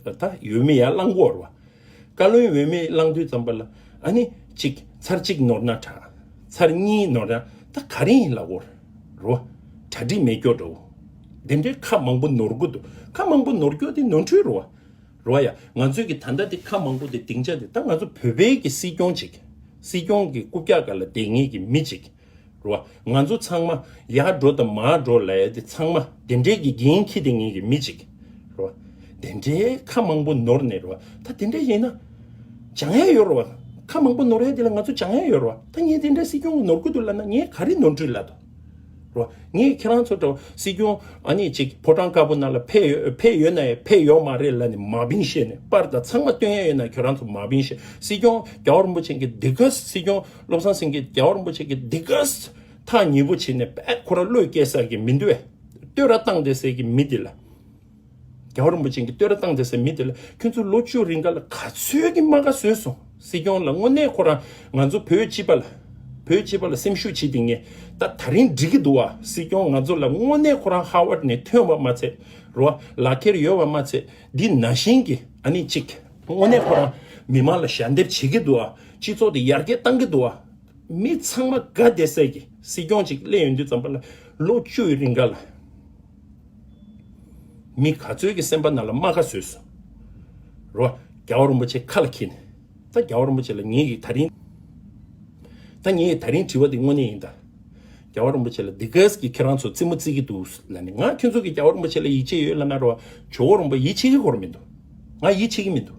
ད་འོས་མི་ཡར་བླང་གི་ཡོད་རེད་བ། བཀའ་བློན་འོས་མི་བླང་དུས་ཙམ་པ་ལ་ཨ་ནི་གཅིག་ཚར་གཅིག་ནོར་ན་དྲག། ཚར་གཉིས་ནོར་ན་ད་ག་རེ་ཡིན་ལབ་དགོས་རེད་བ། གྲ་སྒྲིག་མེད་སྐྱོ་འདྲ་བོ། དེ་འདྲའི་ཁ་མང་པོ་ནོར་གི་འདུག། ཁ་མང་པོ་ནོར་སྐྱོ་དེ་ནོར་འཁྲུལ་རེད་བ། རེད་བ་ཡ། ང་ཚོས་ཀྱི་ད་ལྟ་དེ་ཁ་མང་པོ་དེ་སྡིངས་ཆ་དེ་ད་ང་ཚོ་བོད་པའི་གི་སྲིད་སྐྱོང་ཅིག། སྲིད་སྐྱོང་གི་རྐུབ་བཀྱག་སྒང་ལ་བསྡད་མཁན་གྱི་མི་ཅིག། རེད་བ། ང་ཚོ་ཚང་མ་ཡར་འགྲོ་དང་མར་འགྲོ་ལབ་ཡ་དེ་ཚང་མ་དེ་འདྲའི་གི་འགན་འཁྱེར་བསྡད་མཁན་གྱི་མི་ཅིག། རེད་བ། དེ་འདྲའི་ཁ་མང་པོ་ནོར་ནས། རེད་བ། ད་དེ་འདྲ་ཡིན་ན་སྦྱང་ཡ་ཡོད་རེད་བ། ཁ་མང་པོ་ནོར་ཡ་དེ་ལ་ང་ཚོ་སྦྱང་ཡ་ཡོད་རེད་བ། ད་ངས་དེ་འདྲ་སྲིད་སྐྱོང་གི་ནོར་གི་འདུག་ལབ་ན་ངས་ག་རེ་ནོར་འཁྲུལ་ལབ་དང་། རེད་བ། ངས་ཁྱེད་རང་ཚོ་འདྲ་བོ་སྲིད་སྐྱོང་ཨ་ནི་ཅིག་ཕོ་བྲང་དཀར་པོ་ནང་ལ་ཕེབས་ཡོད་ཕེབས་ཡོད་ན་ཡང་ཕེབས་ཡོད་མ་རེད་ལབ་ནས་མ་བིན་བཤད་ནས། པར་དང་ཚང་མ་སྟོན་ཡ་ཡོད་ན་ཁྱེད་རང་ཚོ་མ་བིན་བཤད། སྲིད་སྐྱོང་རྒྱལ་བ་རིན་པོ་ཆེ་གི་འདི་ག་སྲིད་སྐྱོང་བློ་བཟང་སེང་གེ་རྒྱལ་བ་རིན་པོ་ཆེ་གི་འདི་ག་ཐག་ཉེ་པོ་བྱས་ནས་དཔེ་ཁོ་རང་བློས་སྐྱེལ་ས་གི་མི་འདུག་བས། བསྟོད་ར་བཏང་བསྡད་ས་གི་མི་འདི་ལ། རྒྱལ་བ་རིན་པོ་ཆེ་གིས་བསྟོད་ར་བཏང་བསྡད་ས་མི་འདི་ལ་ཁྱོད་ཚོ་ལོ་བཅུ་རིང་ག་ལ་ག་ཚོད་ཀྱི་རྨ་ཁ་བཟོས་སོང་། སྲིད་སྐྱོང་ལ་དངོས་གནས་ཁོ་རང་ང་ཚོ་བོད་སྤྱི་པ་ལ་བོད་སྤྱི་པ་ལ་སེམས་ཤུགས་བྱེད་དེ་ངས་ད་ད་རིང་འགྲིག་གི་འདུག་བ། སྲིད་སྐྱོང་ང་ཚོ་ལ་དངོས་གནས་ཁོ་རང་ཧ་ཝར་ནས་ཐོན་པ་མ་ཚད། རེད་བ། ལག་ཁྱེར་ཡོད་པ་མ་ཚད། འདི་ནང་བཞིན་གྱི་ཨ་ནི་གཅིག་དངོས་གནས་ཁོ་རང་མི་མང་ལ་ཞལ་འདེབས་བྱེད་ཀྱི་འདུག་བ། སྤྱི་ཚོགས་དེ་ཡར་རྒྱས་བཏང་གི་འདུག་བ། མི་ཚང་མ་དགའ་བསྡད་ས་གི་སྲིད་སྐྱོང་ཅིག་སླེབས་ཡོང་དུས་ཙམ་པ་ལ་ལོ་བཅུ་ཡི་རིང་ག་ལ་ མི་ག་ཚོད་ཀྱི་སེམས་པ་ནང་ལ་རྨ་ཁ་བཟོས་སོང་། རོ། རྒྱལ་བ་རིན་པོ་ཆེ་ཁ་ལ་འཁྱེར་ནས། ད་རྒྱལ་བ་རིན་པོ་ཆེ་ལ་ངེད་ཀྱིས་ད་རིང་། ད་ངེད་ཀྱིས་ད་རིང་དྲི་བ་འདི་དངོས་གནས་ཡིན་ད། རྒྱལ་བ་རིན་པོ་ཆེ་ལ་འདི་གས་ཀྱི་ཁྱེད་རང་ཚོ་རྩེད་མོ་རྩེ་གི་འདུག་ལབ་ནས། ང་ཁྱོད་ཚོ་གིས་རྒྱལ་བ་རིན་པོ་ཆེ་ལ་ཡིད་ཆེས་ཡོད་ལབ་ན་རོ། ཇོ་བོ་རིན་པོ་ཡིད་ཆེས་ཀྱི་སྐོར་མི་འདུག་ང་ཡིད་ཆེས་ཀྱི་མི་འདུག་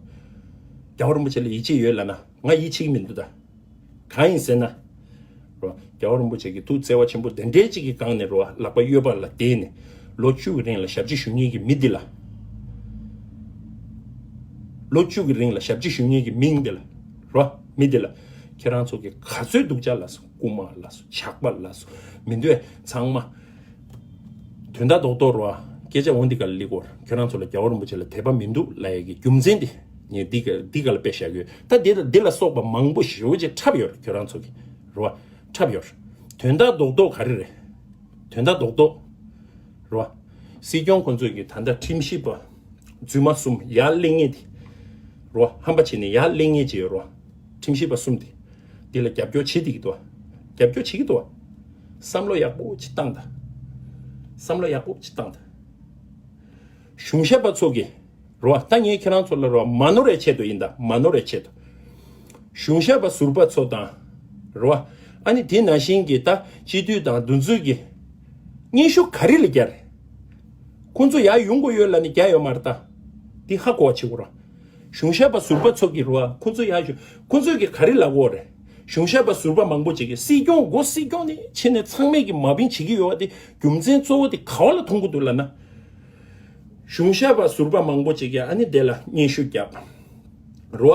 རྒྱལ་བ་རིན་པོ་ཆེ་ལ་ཡིད་ཆེས་ཡོད་ལབ་ན་ང་ཡིད་ཆེས་ཀྱི་མི་འདུག་ད། གང་ཡིན་ཟེར་ན། རོ། རྒྱལ་བ་རིན་པོ་ཆེ་གི་ཐུགས་བརྩེ་བ་ཆེན་པོ་དེ་འདྲའི་གཅིག་གི་སྒང་ནས་རོ། ལག་པ་གཡས་པ་ལ་བསྡད་ནས་ལོ་བཅུ་གི་རིང་ལ་ཞབས་ཕྱི་ཞུ་མཁན་གྱི་མི་འདི་ལ། ལོ་བཅུ་གི་རིང་ལ་ཞབས་ཕྱི་ཞུ་མཁན་གྱི་མི་འདི་ལ། རོ། མི་འདི་ལ། ཁྱེད་རང་ཚོ་གིས་ག་ཚོད་སྡུག་ཅག་ལབ་སོང་། རྐུན་མ་ལབ་སོང་། ཇག་པ་ལབ་སོང་། མི་འདོད་ཚང་མ། དོན་དག་རྡོག་རྡོག་རོ། སྐད་ཆ་འོ་འདི་ག་ལ་སླེབས་ཀྱི་ཡོད་རེད། ཁྱོད་རང་ཚོ་ལ་རྒྱལ་བ་རིན་པོ་ཆེ་ལ་དད་པ་མི་འདུག་ལབ་ཡས་ཀྱི་རྒྱུ་མཚན་དེ་ངས་འདི་ག་འདི་ག་ལ་དཔེ་བཞག་གི་ཡོད། ད་འདི་དང་འདི་ལ་སོགས་པ་མང་པོ་ཞེ་པོ་ཅིག་འཁྲབ་ཡོད་རེད། ཁྱོད་རང་ཚོ་གིས་རོ། འཁྲབ་ཡོད་རེད། དོན་དག་རྡོག་རྡོག་ག་རེ་རེད། དོན་དག་རྡོག་རྡོག་རོ། སྲིད་སྐྱོང་ཁོང་ཚོས་ཀྱི་ད་ལྟ་ཁྲིམས་ཞིབ་པ་རྫུན་མ་གསུམ་ཡར་སླེབས་མཁན་དེ་རོ། ཧམ་པ་བྱས་ནས་ཡར་སླེབས་མཁན་ཅིག་ཡོད་རོ། ཁྲིམས་ཞིབ་པ་གསུམ་དེ། འདི་ལ་རྒྱབ་སྐྱོར་བྱེད་བསྡད་ཀྱི་འདུག་བ། རྒྱབ་སྐྱོར་བྱེད་ཀྱི་འདུག་བ། བསམ་བློ་ཡག་པོ་ཅིག་བཏང་དང་། བསམ་བློ་ཡག་པོ་ཅིག་བཏང་དང་། གཞུང་ཞབས་པ་ཚོ་གིས་རོ། ད་ངས་ཁྱེད་རང་ཚོ་ལ་རོ། མ་ནོར་བའི་ཆེད་དུ་ཡིན་ད། མ་ནོར་བའི་ཆེད་དུ། གཞུང་ཞབས་པ་ཟུར་པ་ཚོ་དང་། རོ། ཨ་ནི་དེ་ནང་བཞིན་གྱི་ད་སྤྱི་འཐུས་དང་འདུ་འཛོམས་ཀྱི་སྙན་ཞུ་ག་རེ་ལ་རྒྱག་རེད། ཁོང་ཚོ་ཡར་ཡོང་དགོས་ཡོད་ལབ་ནས་རྒྱག་ཡོད་མ་རེད་ད། འདི་ཧ་གོ་བ་བྱེད་དགོས་ར། གཞུང་ཞབས་པ་ཟུར་པ་ཚོ་གིས་རོ། ཁོང་ཚོ་ཡར་ཞུ། ཁོང་ཚོས་ཀྱི་ག་རེ་ལབ་ཀྱི་ཡོད་རེད། གཞུང་ཞབས་པ་ཟུར་པ་མང་པོ་ཅིག་གིས་སྲིད་སྐྱོང་མགོ་སྲིད་སྐྱོང་ནས་ཕྱིན་ནས་ཚང་མས་ཀྱི་མ་བིན་བྱེད་ཀྱི་ཡོད་པ་དེ་རྒྱུ་མཚན་གཙོ་བོ་དེ་ག་བ་ལ་མཐོང་གི་འདུག་ལབ་ན། གཞུང་ཞབས་པ་ཟུར་པ་མང་པོ་ཅིག་གིས་ཨ་ནི་དེ་ལ་སྙན་ཞུ་བརྒྱབ། རོ།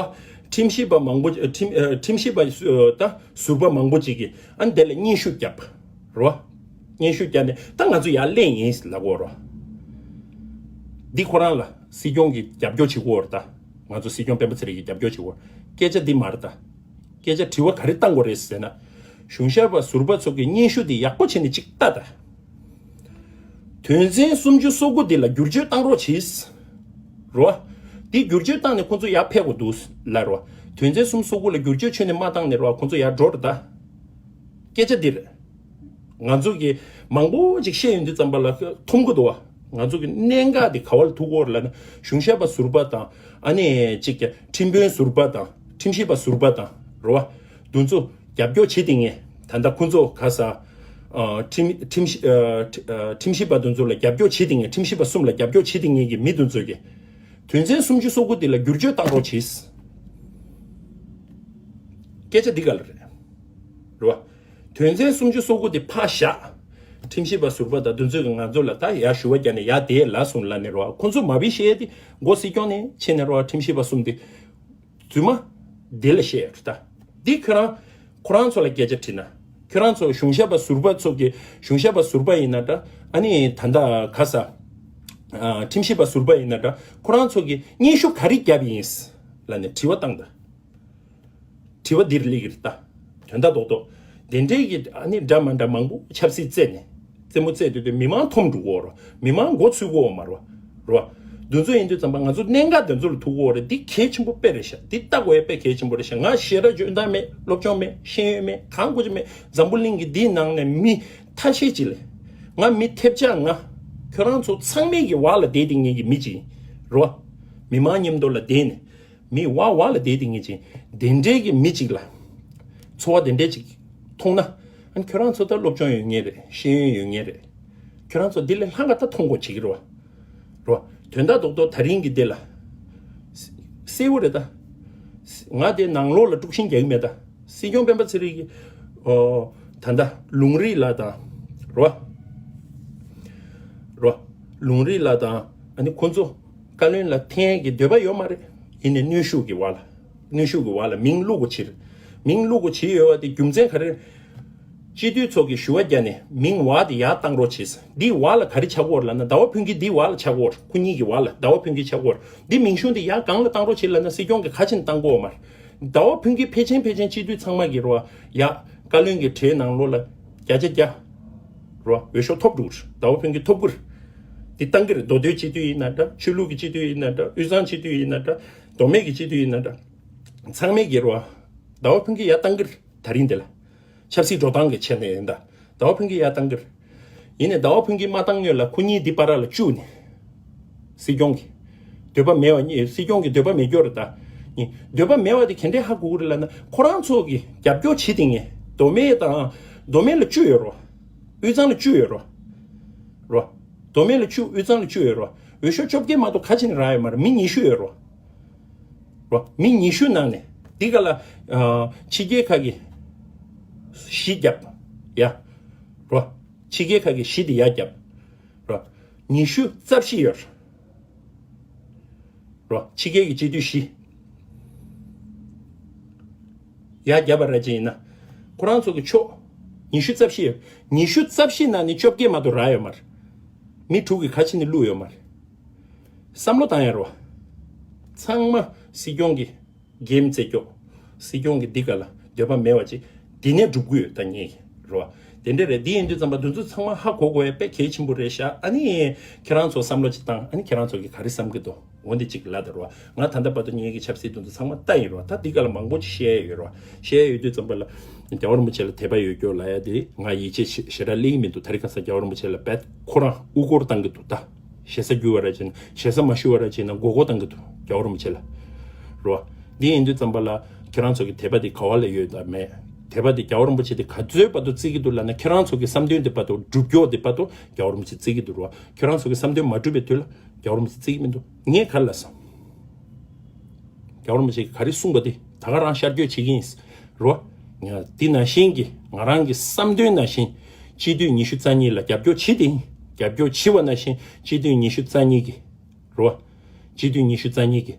ཁྲིམས་ཞིབ་པ་མང་པོ་ཁྲིམས་ཁྲིམས་ཞིབ་པ་ད་ཟུར་པ་མང་པོ་ཅིག་གིས་ཨ་ནི་དེ་ལ་སྙན་ཞུ་བརྒྱབ། རོ། སྙན་ཞུ་བརྒྱབ་ནས་ད་ང་ཚོ་ཡར་སླེབས་ཡིན་ལབ་ཀྱི་ཡོད་རོ། འདི་ཁོ་རང་ལ་སྲིད་སྐྱོང་གིས་རྒྱབ་སྐྱོར་བྱེད་ཀྱི་ཡོད་རེད་ད། ང་ཚོ་སྲིད་སྐྱོང་སྤེན་པ་ཚེ་རིང་གིས་རྒྱབ་སྐྱོར་བྱེད་ཀྱི་ཡོད་རེད། སྐད་ཆ་འདི་མ་རེད་ད། སྐད་ཆ་དྲི་བ་ག་རེ་བཏང་དགོས་རེད་ཟེར་ན། གཞུང་ཞབས་པ་ཟུར་པ་ཚོ་གིས་སྙན་ཞུ་འདི་ཡག་པོ་བྱས་ནས་ཅིག་ལྟ་ད། དོན་ཚན་སུམ་ཅུ་སོ་དགུ་འདི་ལ་བསྒྱུར་བཅོས་བཏང་རོགས་གྱིས། རོ། འདི་བསྒྱུར་བཅོས་བཏང་ནས་ཁོང་ཚོ་ཡར་ཕེབས་དགོས་འདུག་ལབ་རོ། དོན་ཚན་སུམ་ཅུ་སོ་དགུ་ལ་བསྒྱུར་བཅོས་ཁྱོན་ནས་མ་བཏང་ནས་རོ། ཁོང་ཚོ་ཡར་འགྲོ་རེད་ད། སྐད་ཆ་འདི་རེད། ང་ཚོ་གིས་མང་པོ་ཅིག་བཤད་ཡོང་དུས་ཙམ་པ་ལ་འཐོམ་གི་འདུག་བ། ང་ཚོ་གི་གནད་འགག་འདི་ག་བ་ལ་ཐུག་གི་ཡོད་རེད་ལབ་ན། གཞུང་ཞབས་པ་ཟུར་པ་དང་། ཨ་ནི་གཅིག་ཀྱང་ཁྲིམས་དཔོན་ཟུར་པ་དང་ཁྲིམས་ཞིབ་པ་ཟུར་པ་དང་རེད་བ། འདི་ཚོ་རྒྱབ་སྐྱོར་བྱེད་བསྡད་མཁན། ད་ལྟ་ཁོང་ཚོ་ག་ས། ཨ། ཁྲིམས་ཁྲིམས་ཨ། ཁྲིམས་ཞིབ་པ་འདི་ཚོ་ལ་རྒྱབ་སྐྱོར་བྱེད་བསྡད་མཁན། ཁྲིམས་ཞིབ་པ་གསུམ་ལ་རྒྱབ་སྐྱོར་བྱེད་བསྡད་མཁན་གྱི་མི་འདི་ཚོ་གིས་དོན་ཚན་སུམ་ཅུ་སོ་དགུ་འདི་ལ་བསྒྱུར་བཅོས་བཏང་རོགས་གྱིས། སྐད་ཆ་འདི་ག་ལ་རེད། རེད་བ། དོན་ཚན་སུམ་ཅུ་སོ་དགུ་དེ་ཕར་བཞག་ཁྲིམས་ཞིབ་པ་ཟུར་པ་དང་འདི་ཚོས་ཀྱིས་ང་ཚོ་ལ་ད་ཡར་ཞུ་བ་རྒྱག་ནས་ཡར་བསྡད་ལབ་སོང་ལབ་ནས་རེད་བ། ཁོང་ཚོ་མ་བི་བཤད་དེ་མགོ་སྲིད་སྐྱོང་ནས་ཕྱིན་ནས་རེད་བ། ཁྲིམས་ཞིབ་པ་གསུམ་དེ་རྫུན་མ་དེ་ལ་བཤད་ཡོད་རེད་ད། འདི་ཁྱོད་རང་ཁོ་རང་ཚོ་ལ་སྐད་ཆ་དྲིས་ན། ཁྱོད་རང་ཚོ་གཞུང་ཞབས་པ་ཟུར་པ་ཚོ་གི་གཞུང་ཞབས་པ་ཟུར་པ་ཡིན་ན་འདྲ། ཨ་ནི་ད་ལྟ་ག་ས། ཨ། ཁྲིམས་ཞིབ་པ་ཟུར་པ་ཡིན་ན་འདྲ། ཁོ་རང་ཚོ་གི་སྙན་ཞུ་ག་རེ་བརྒྱབ་ཡིན་ལབ་ནས་དྲི་བ་བཏང་ད། དྲི་བ་འདིར་སླེབས་ཀྱི་རེད་ད། དོན་དག་རྡོག་རྡོག་དེ་འདྲའི་གི་ཨ་ནི་འདྲ་མ་འདྲ་མང་པོ་ཆབ་སྲིད་རྩད་ནས་རྩེད་མོ་རྩེད་སྡོད་དུས་མི་མང་འཐོམ་འགྲོ་གི་ཡོད་རེད། མི་མང་མགོ་ཚོས་ཀྱི་ཡོད་མ་རེད་བ། རེད་བ། འདི་ཚོ་ཡིན་དུས་ཙམ་པ་ང་ཚོ་གནད་འགག་འདི་ཚོ་ལ་ཐུག་གི་ཡོད་རེད། འདི་གལ་ཆེན་པོ་དཔེ་རེད་ཤག་འདི་ལྟ་དགོས་ཡ་དཔེ་གལ་ཆེན་པོ་རེད་ཤག་ང་ཞེ་དྲག་འཇོན་ཐང་མེད། སློབ་སྦྱོང་མེད། ཤེས་ཡོན་མེད། གང་དགོས་ཀྱི་མེད། འཛམ་བུ་གླིང་གི་འདིའི་ནང་ནས་མི་ཐ་ཤལ་ཅིག་ལས། ང་མི་ཐེབས་ཆག་ང་ཁྱོད་རང་ཚོ་ཚང་མའི་གི་བར་ལ་བསྡད་དེ་ངེད་ཀྱི་མི་ཅིག་ཡིན། རེད་བ། མི་མང་མཉམ་དུ་ལ་བསྡད་ནས། མི་ཝ་ཝ་ལ་བསྡད་དེ་ངེད་ཅིག་དེ་འདྲའི་གི་མི་ཅིག་ལ་ཚོར་བ་དེ་འདྲའི་ཅིག་མཐོང་ན། ཨ་ནི་ཁྱོད་རང་ཚོ་ད་སློབ་སྦྱོང་ཡོད་མཁན་རེད། ཤེས་ཡོན་ཡོད་མཁན་རེད། ཁྱོད་རང་ཚོ་འདི་ལས་ལྷག་ག་ད་མཐོང་དགོས་བྱེད་ཀྱི་རེད་བ། རེད་བ། དོན་དག་རྡོག་རྡོག་ད་རིང་གི་འདི་ལ་གསལ་བོ་རེད་ད། ང་དེ་ནང་ལོགས་ལ་དཀྲུག་ཤིང་རྒྱག་གི་མེད་ད། སྲིད་སྐྱོང་སྤེན་པ་ཚེ་རིང་གིས། ཨོ། ད་ལྟ་ལུང་རིགས་ལགས་དང་། རེད་བ། རེད་བ། ལུང་རིགས་ལགས་དང་ཨ་ནི་ཁོང་ཚོ་བཀའ་བློན་ལ་འཐེན་ཡས་ཀྱི་འདོད་པ་ཡོད་མ་རེད། ཡིན་ནའི་གནོན་ཤུགས་ཀྱི་བར་ལ། གནོན་ཤུགས་ཀྱི་བར་ལ་མིང་བླུག་དགོས་བྱེད། མིང་བླུག་དགོས་བྱེད་ཡོད་པ་དེ་རྒྱུ་མཚན་ག་རེ། སྤྱི་འཐུས་ཚོ་གིས་ཞུ་བ་བརྒྱབ་ནས་མིང་བ་དེ་ཡར་བཏང་རོགས་བྱེད། འདི་བ་ལ་ག་རེ་ཆགས་ཀྱི་ཡོད་རེད་ལབ་ན། ཟླ་བ་ཕུན་སྐྱིད་འདི་བ་ལ་ཆགས་ཀྱི་ཡོད་རེད། ཁོ་གཉིས་ཀྱི་བ་ལ་ཟླ་བ་ཕུན་སྐྱིད་ཆགས་ཀྱི་ཡོད་རེད། འདི་མིང་གཞུང་འདི་ཡར་སྒང་ལ་བཏང་རོགས་བྱེད་ལབ་ན་སྲིད་སྐྱོང་གིས་ག་ཕྱིན་བཏང་གི་ཡོད་མ་རེད། ཟླ་བ་ཕུན་སྐྱིད་ཕལ་ཆེར་ཕལ་ཆེར་སྤྱི་འཐུས་ཚང་མ་གིས་རེད་བ། ཡ། བཀའ་བློན་གྱི་གྲས་ནང་ལོགས་ལ་བརྒྱ་ཆ་བརྒྱ། རེད་བ། འོས་ཤོག་ཐོབ་འགྲོ་གི་རེད། ཟླ་བ་ཕུན་སྐྱིད་ཐོབ་ཀྱི་རེད། འདི་བཏང་གི་རེད། མདོ་སྟོད་སྤྱི་འཐུས་ཡིན་ན་འདྲ། ཆོས་ལུགས་ཀྱི་སྤྱི་འཐུས་ཡིན་ན་འདྲ། དབུས་གཙང་སྤྱི་འཐུས་ཡིན་ན་འདྲ། མདོ་སྨད་ཀྱི་སྤྱི་འཐུས་ཡིན་ན་འདྲ། ཚང་མས་ཀྱི་རེད་བ། ཟླ་བ་ཕུན་སྐྱིད་ཡར་བཏང་གི་རེད། ད་རིང་འདི་ལ། ཆབ་སྲིད་འགྲོ་སྟངས་ཀྱི་ཆ་ནས་ཡིན་ད། ཟླ་བ་ཕུན་སྐྱིད་ཡར་བཏང་གི་རེད། ཡིན་ནའི་ཟླ་བ་ཕུན་སྐྱིད་མ་བཏང་སྔོན་ལ་ཁོ་གཉིས་འདི་བར་ལ་བཅུག་ནས། སྲིད་སྐྱོང་གི་འདོད་པ་མེད་པ་གཉིས། སྲིད་སྐྱོང་གི་འདོད་པ་མེད་སྐྱོ་རེད་ད། གཉིས། འདོད་པ་མེད་པ་དེ་ག་འདྲས་ཧ་གོ་གི་རེད་ལབ་ན། ཁོ་རང་ཚོ་གི་རྒྱབ་སྐྱོར་བྱེད་དེ་ངས་མདོ་སྨད་དང་། མདོ་སྨད་ལ་བཅུ་ཡོད་རོ། དབུས་གཙང་ལ་བཅུ་ཡོད་རོ། རོ། མདོ་སྨད་ལ་བཅུ། དབུས་གཙང་ལ་བཅུ་ཡོད་རོ། འོས་ཤོག་བཅོ་བརྒྱད་མ་གཏོགས་ག་ཅིག་ནས་རག་ཡོད་མ་རེད། མི་ཉི་ཤུ་ཡོད་རོ། རོ། མི་ཉི་ཤུ་ནང་ནས་འདི་ག་ལ། ཨ། ཕྱི་རྒྱལ་ཁག་གིས་བཞི་བརྒྱབ། ཡ། རོ། ཕྱི་རྒྱལ་ཁག་གིས་བཞི་དེ་ཡར་བརྒྱབ། རོ། ཉི་ཤུ་རྩ་བཞི་ཡོད། རོ། ཕྱི་རྒྱལ་གྱི་སྤྱི་འཐུས་བཞི་ཡར་བརྒྱབ་པ་ར་ཅིག་ཡིན་ན། ཁོ་རང་ཚོ་གི་ཕྱོགས་ཉི་ཤུ་རྩ་བཞི་ཡོད། ཉི་ཤུ་རྩ་བཞི་ནང་ནས་བཅོ་བརྒྱད་མ་གཏོགས་རག་ཡོད་མ་རེད། མི་དྲུག་གིས་ག་ཅིག་ནས་བླུགས་ཡོད་མ་རེད། བསམ་བློ་བཏང་ཡ་རོ། ཚང་མ་སྲིད་སྐྱོང་གི་འགན་རྩེ་སྐྱོ། སྲིད་སྐྱོང་གི་འདི་ག་ལ་འདོད་པ་མེད་པ་ཅིག་འདི་ནས་སྒྲུབ་ཀྱི་ཡོད་ད་ངས་རོ། དེ་འདྲ་རེད། འདི་ཡིན་དུས་ཙམ་པ་འདི་ཚོ་ཚང་མ་ཧ་གོ་དགོས་ཡ་དཔེ་གལ་ཆེན་པོ་རེད་ཤག་ཨ་ནི་ཁྱེད་རང་ཚོ་བསམ་བློ་ཅིག་བཏང་། ཨ་ནི་ཁྱེད་རང་ཚོ་གིས་ག་རེ་བསམ་གྱི་འདུག་འོ་འདི་ཅིག་ལབ་ད་རོ། ང་ད་ལྟ་བར་དུ་ངེད་ཀྱི་ཆབ་སྲིད་དེ་ཚོ་ཚང་མ་ལྟ་ཡིན་རོ། ད་འདི་ག་ལ་མང་པོ་ཅིག་བཤད་ཡ་ཡོད་རོ། བཤད་ཡ་ཡོད་དུས་ཙམ་པ་ལ་རྒྱལ་བ་རིན་པོ་ཆེ་ལ་དད་པ་ཡོད་སྐྱོ་ལབ་ཡ་དེ་ང་ཡིད་ཆེས་ཞེ་ཞེ་དྲག་སླེབས་ཀྱི་མི་འདུག་ད་རེས་ཁ་སང་རྒྱལ་བ་རིན་པོ་ཆེ་ལ་རྦད་ཁོ་རང་དབུ་སྐོར་བཏང་གི་འདུག་ད་ཞེ་ས་རྒྱུ་བ་ར་བྱས་ན། ཞེ་ས་མ་ཞུ་བ་ར་བྱས་ན་མགོ་སྐོར་བཏང་གི་འདུག་རྒྱལ་བ་རིན་པོ་ཆེ་ལ་རོ། འདི་ཡིན་དུས་ཙམ་པ་ལ་ཁྱེད་རང་ཚོ་གི་དད་པ་དེ་ག་བ་ལ་ཡོད་དམ་མེད། དད་པ་དེ་རྒྱལ་བ་རིན་པོ་ཆེ་དེ་ག་ཚོད་བར་དུ་བརྩི་གི་འདུག་ལབ་ན། ཁྱེད་རང་ཚོ་གི་བསམ་དོན་དེ་བར་དུ་འགྲུབ་སྐྱོ་དེ་བར་དུ་རྒྱལ་བ་རིན་པོ་ཆེ་བརྩི་གི་འདུག་རོ། ཁྱེད་རང་ཚོ་གི་བསམ་དོན་མ་འགྲུབ་པའི་དུས་ལ་རྒྱལ་བ་རིན་པོ་ཆེ་བརྩི་གི་མི་འདུག་ངས་ག་རེ་ལབ་སོང་། རྒྱལ་བ་རིན་པོ་ཆེ་གིས་ག་རེ་གསུངས་པ་དེ་ད་ག་རང་ཤར་བསྐྱོད་བྱེད་ཀྱི་ཡིན། རོ། ང་འདི་ནང་བཞིན་གྱི་ང་རང་གི་བསམ་དོན་ནང་བཞིན་སྤྱི་འཐུས་ཉི་ཤུ་རྩ་གཉིས་ལ་རྒྱབ་སྐྱོར་བྱེད་དེ་ཡིན། རྒྱབ་སྐྱོར་བྱེད་པ་ནང་བཞིན་སྤྱི་འཐུས་ཉི་ཤུ་རྩ་གཉིས་ཀྱི། རོ། སྤྱི་འཐུས་ཉི་ཤུ་རྩ་གཉིས་ཀྱི་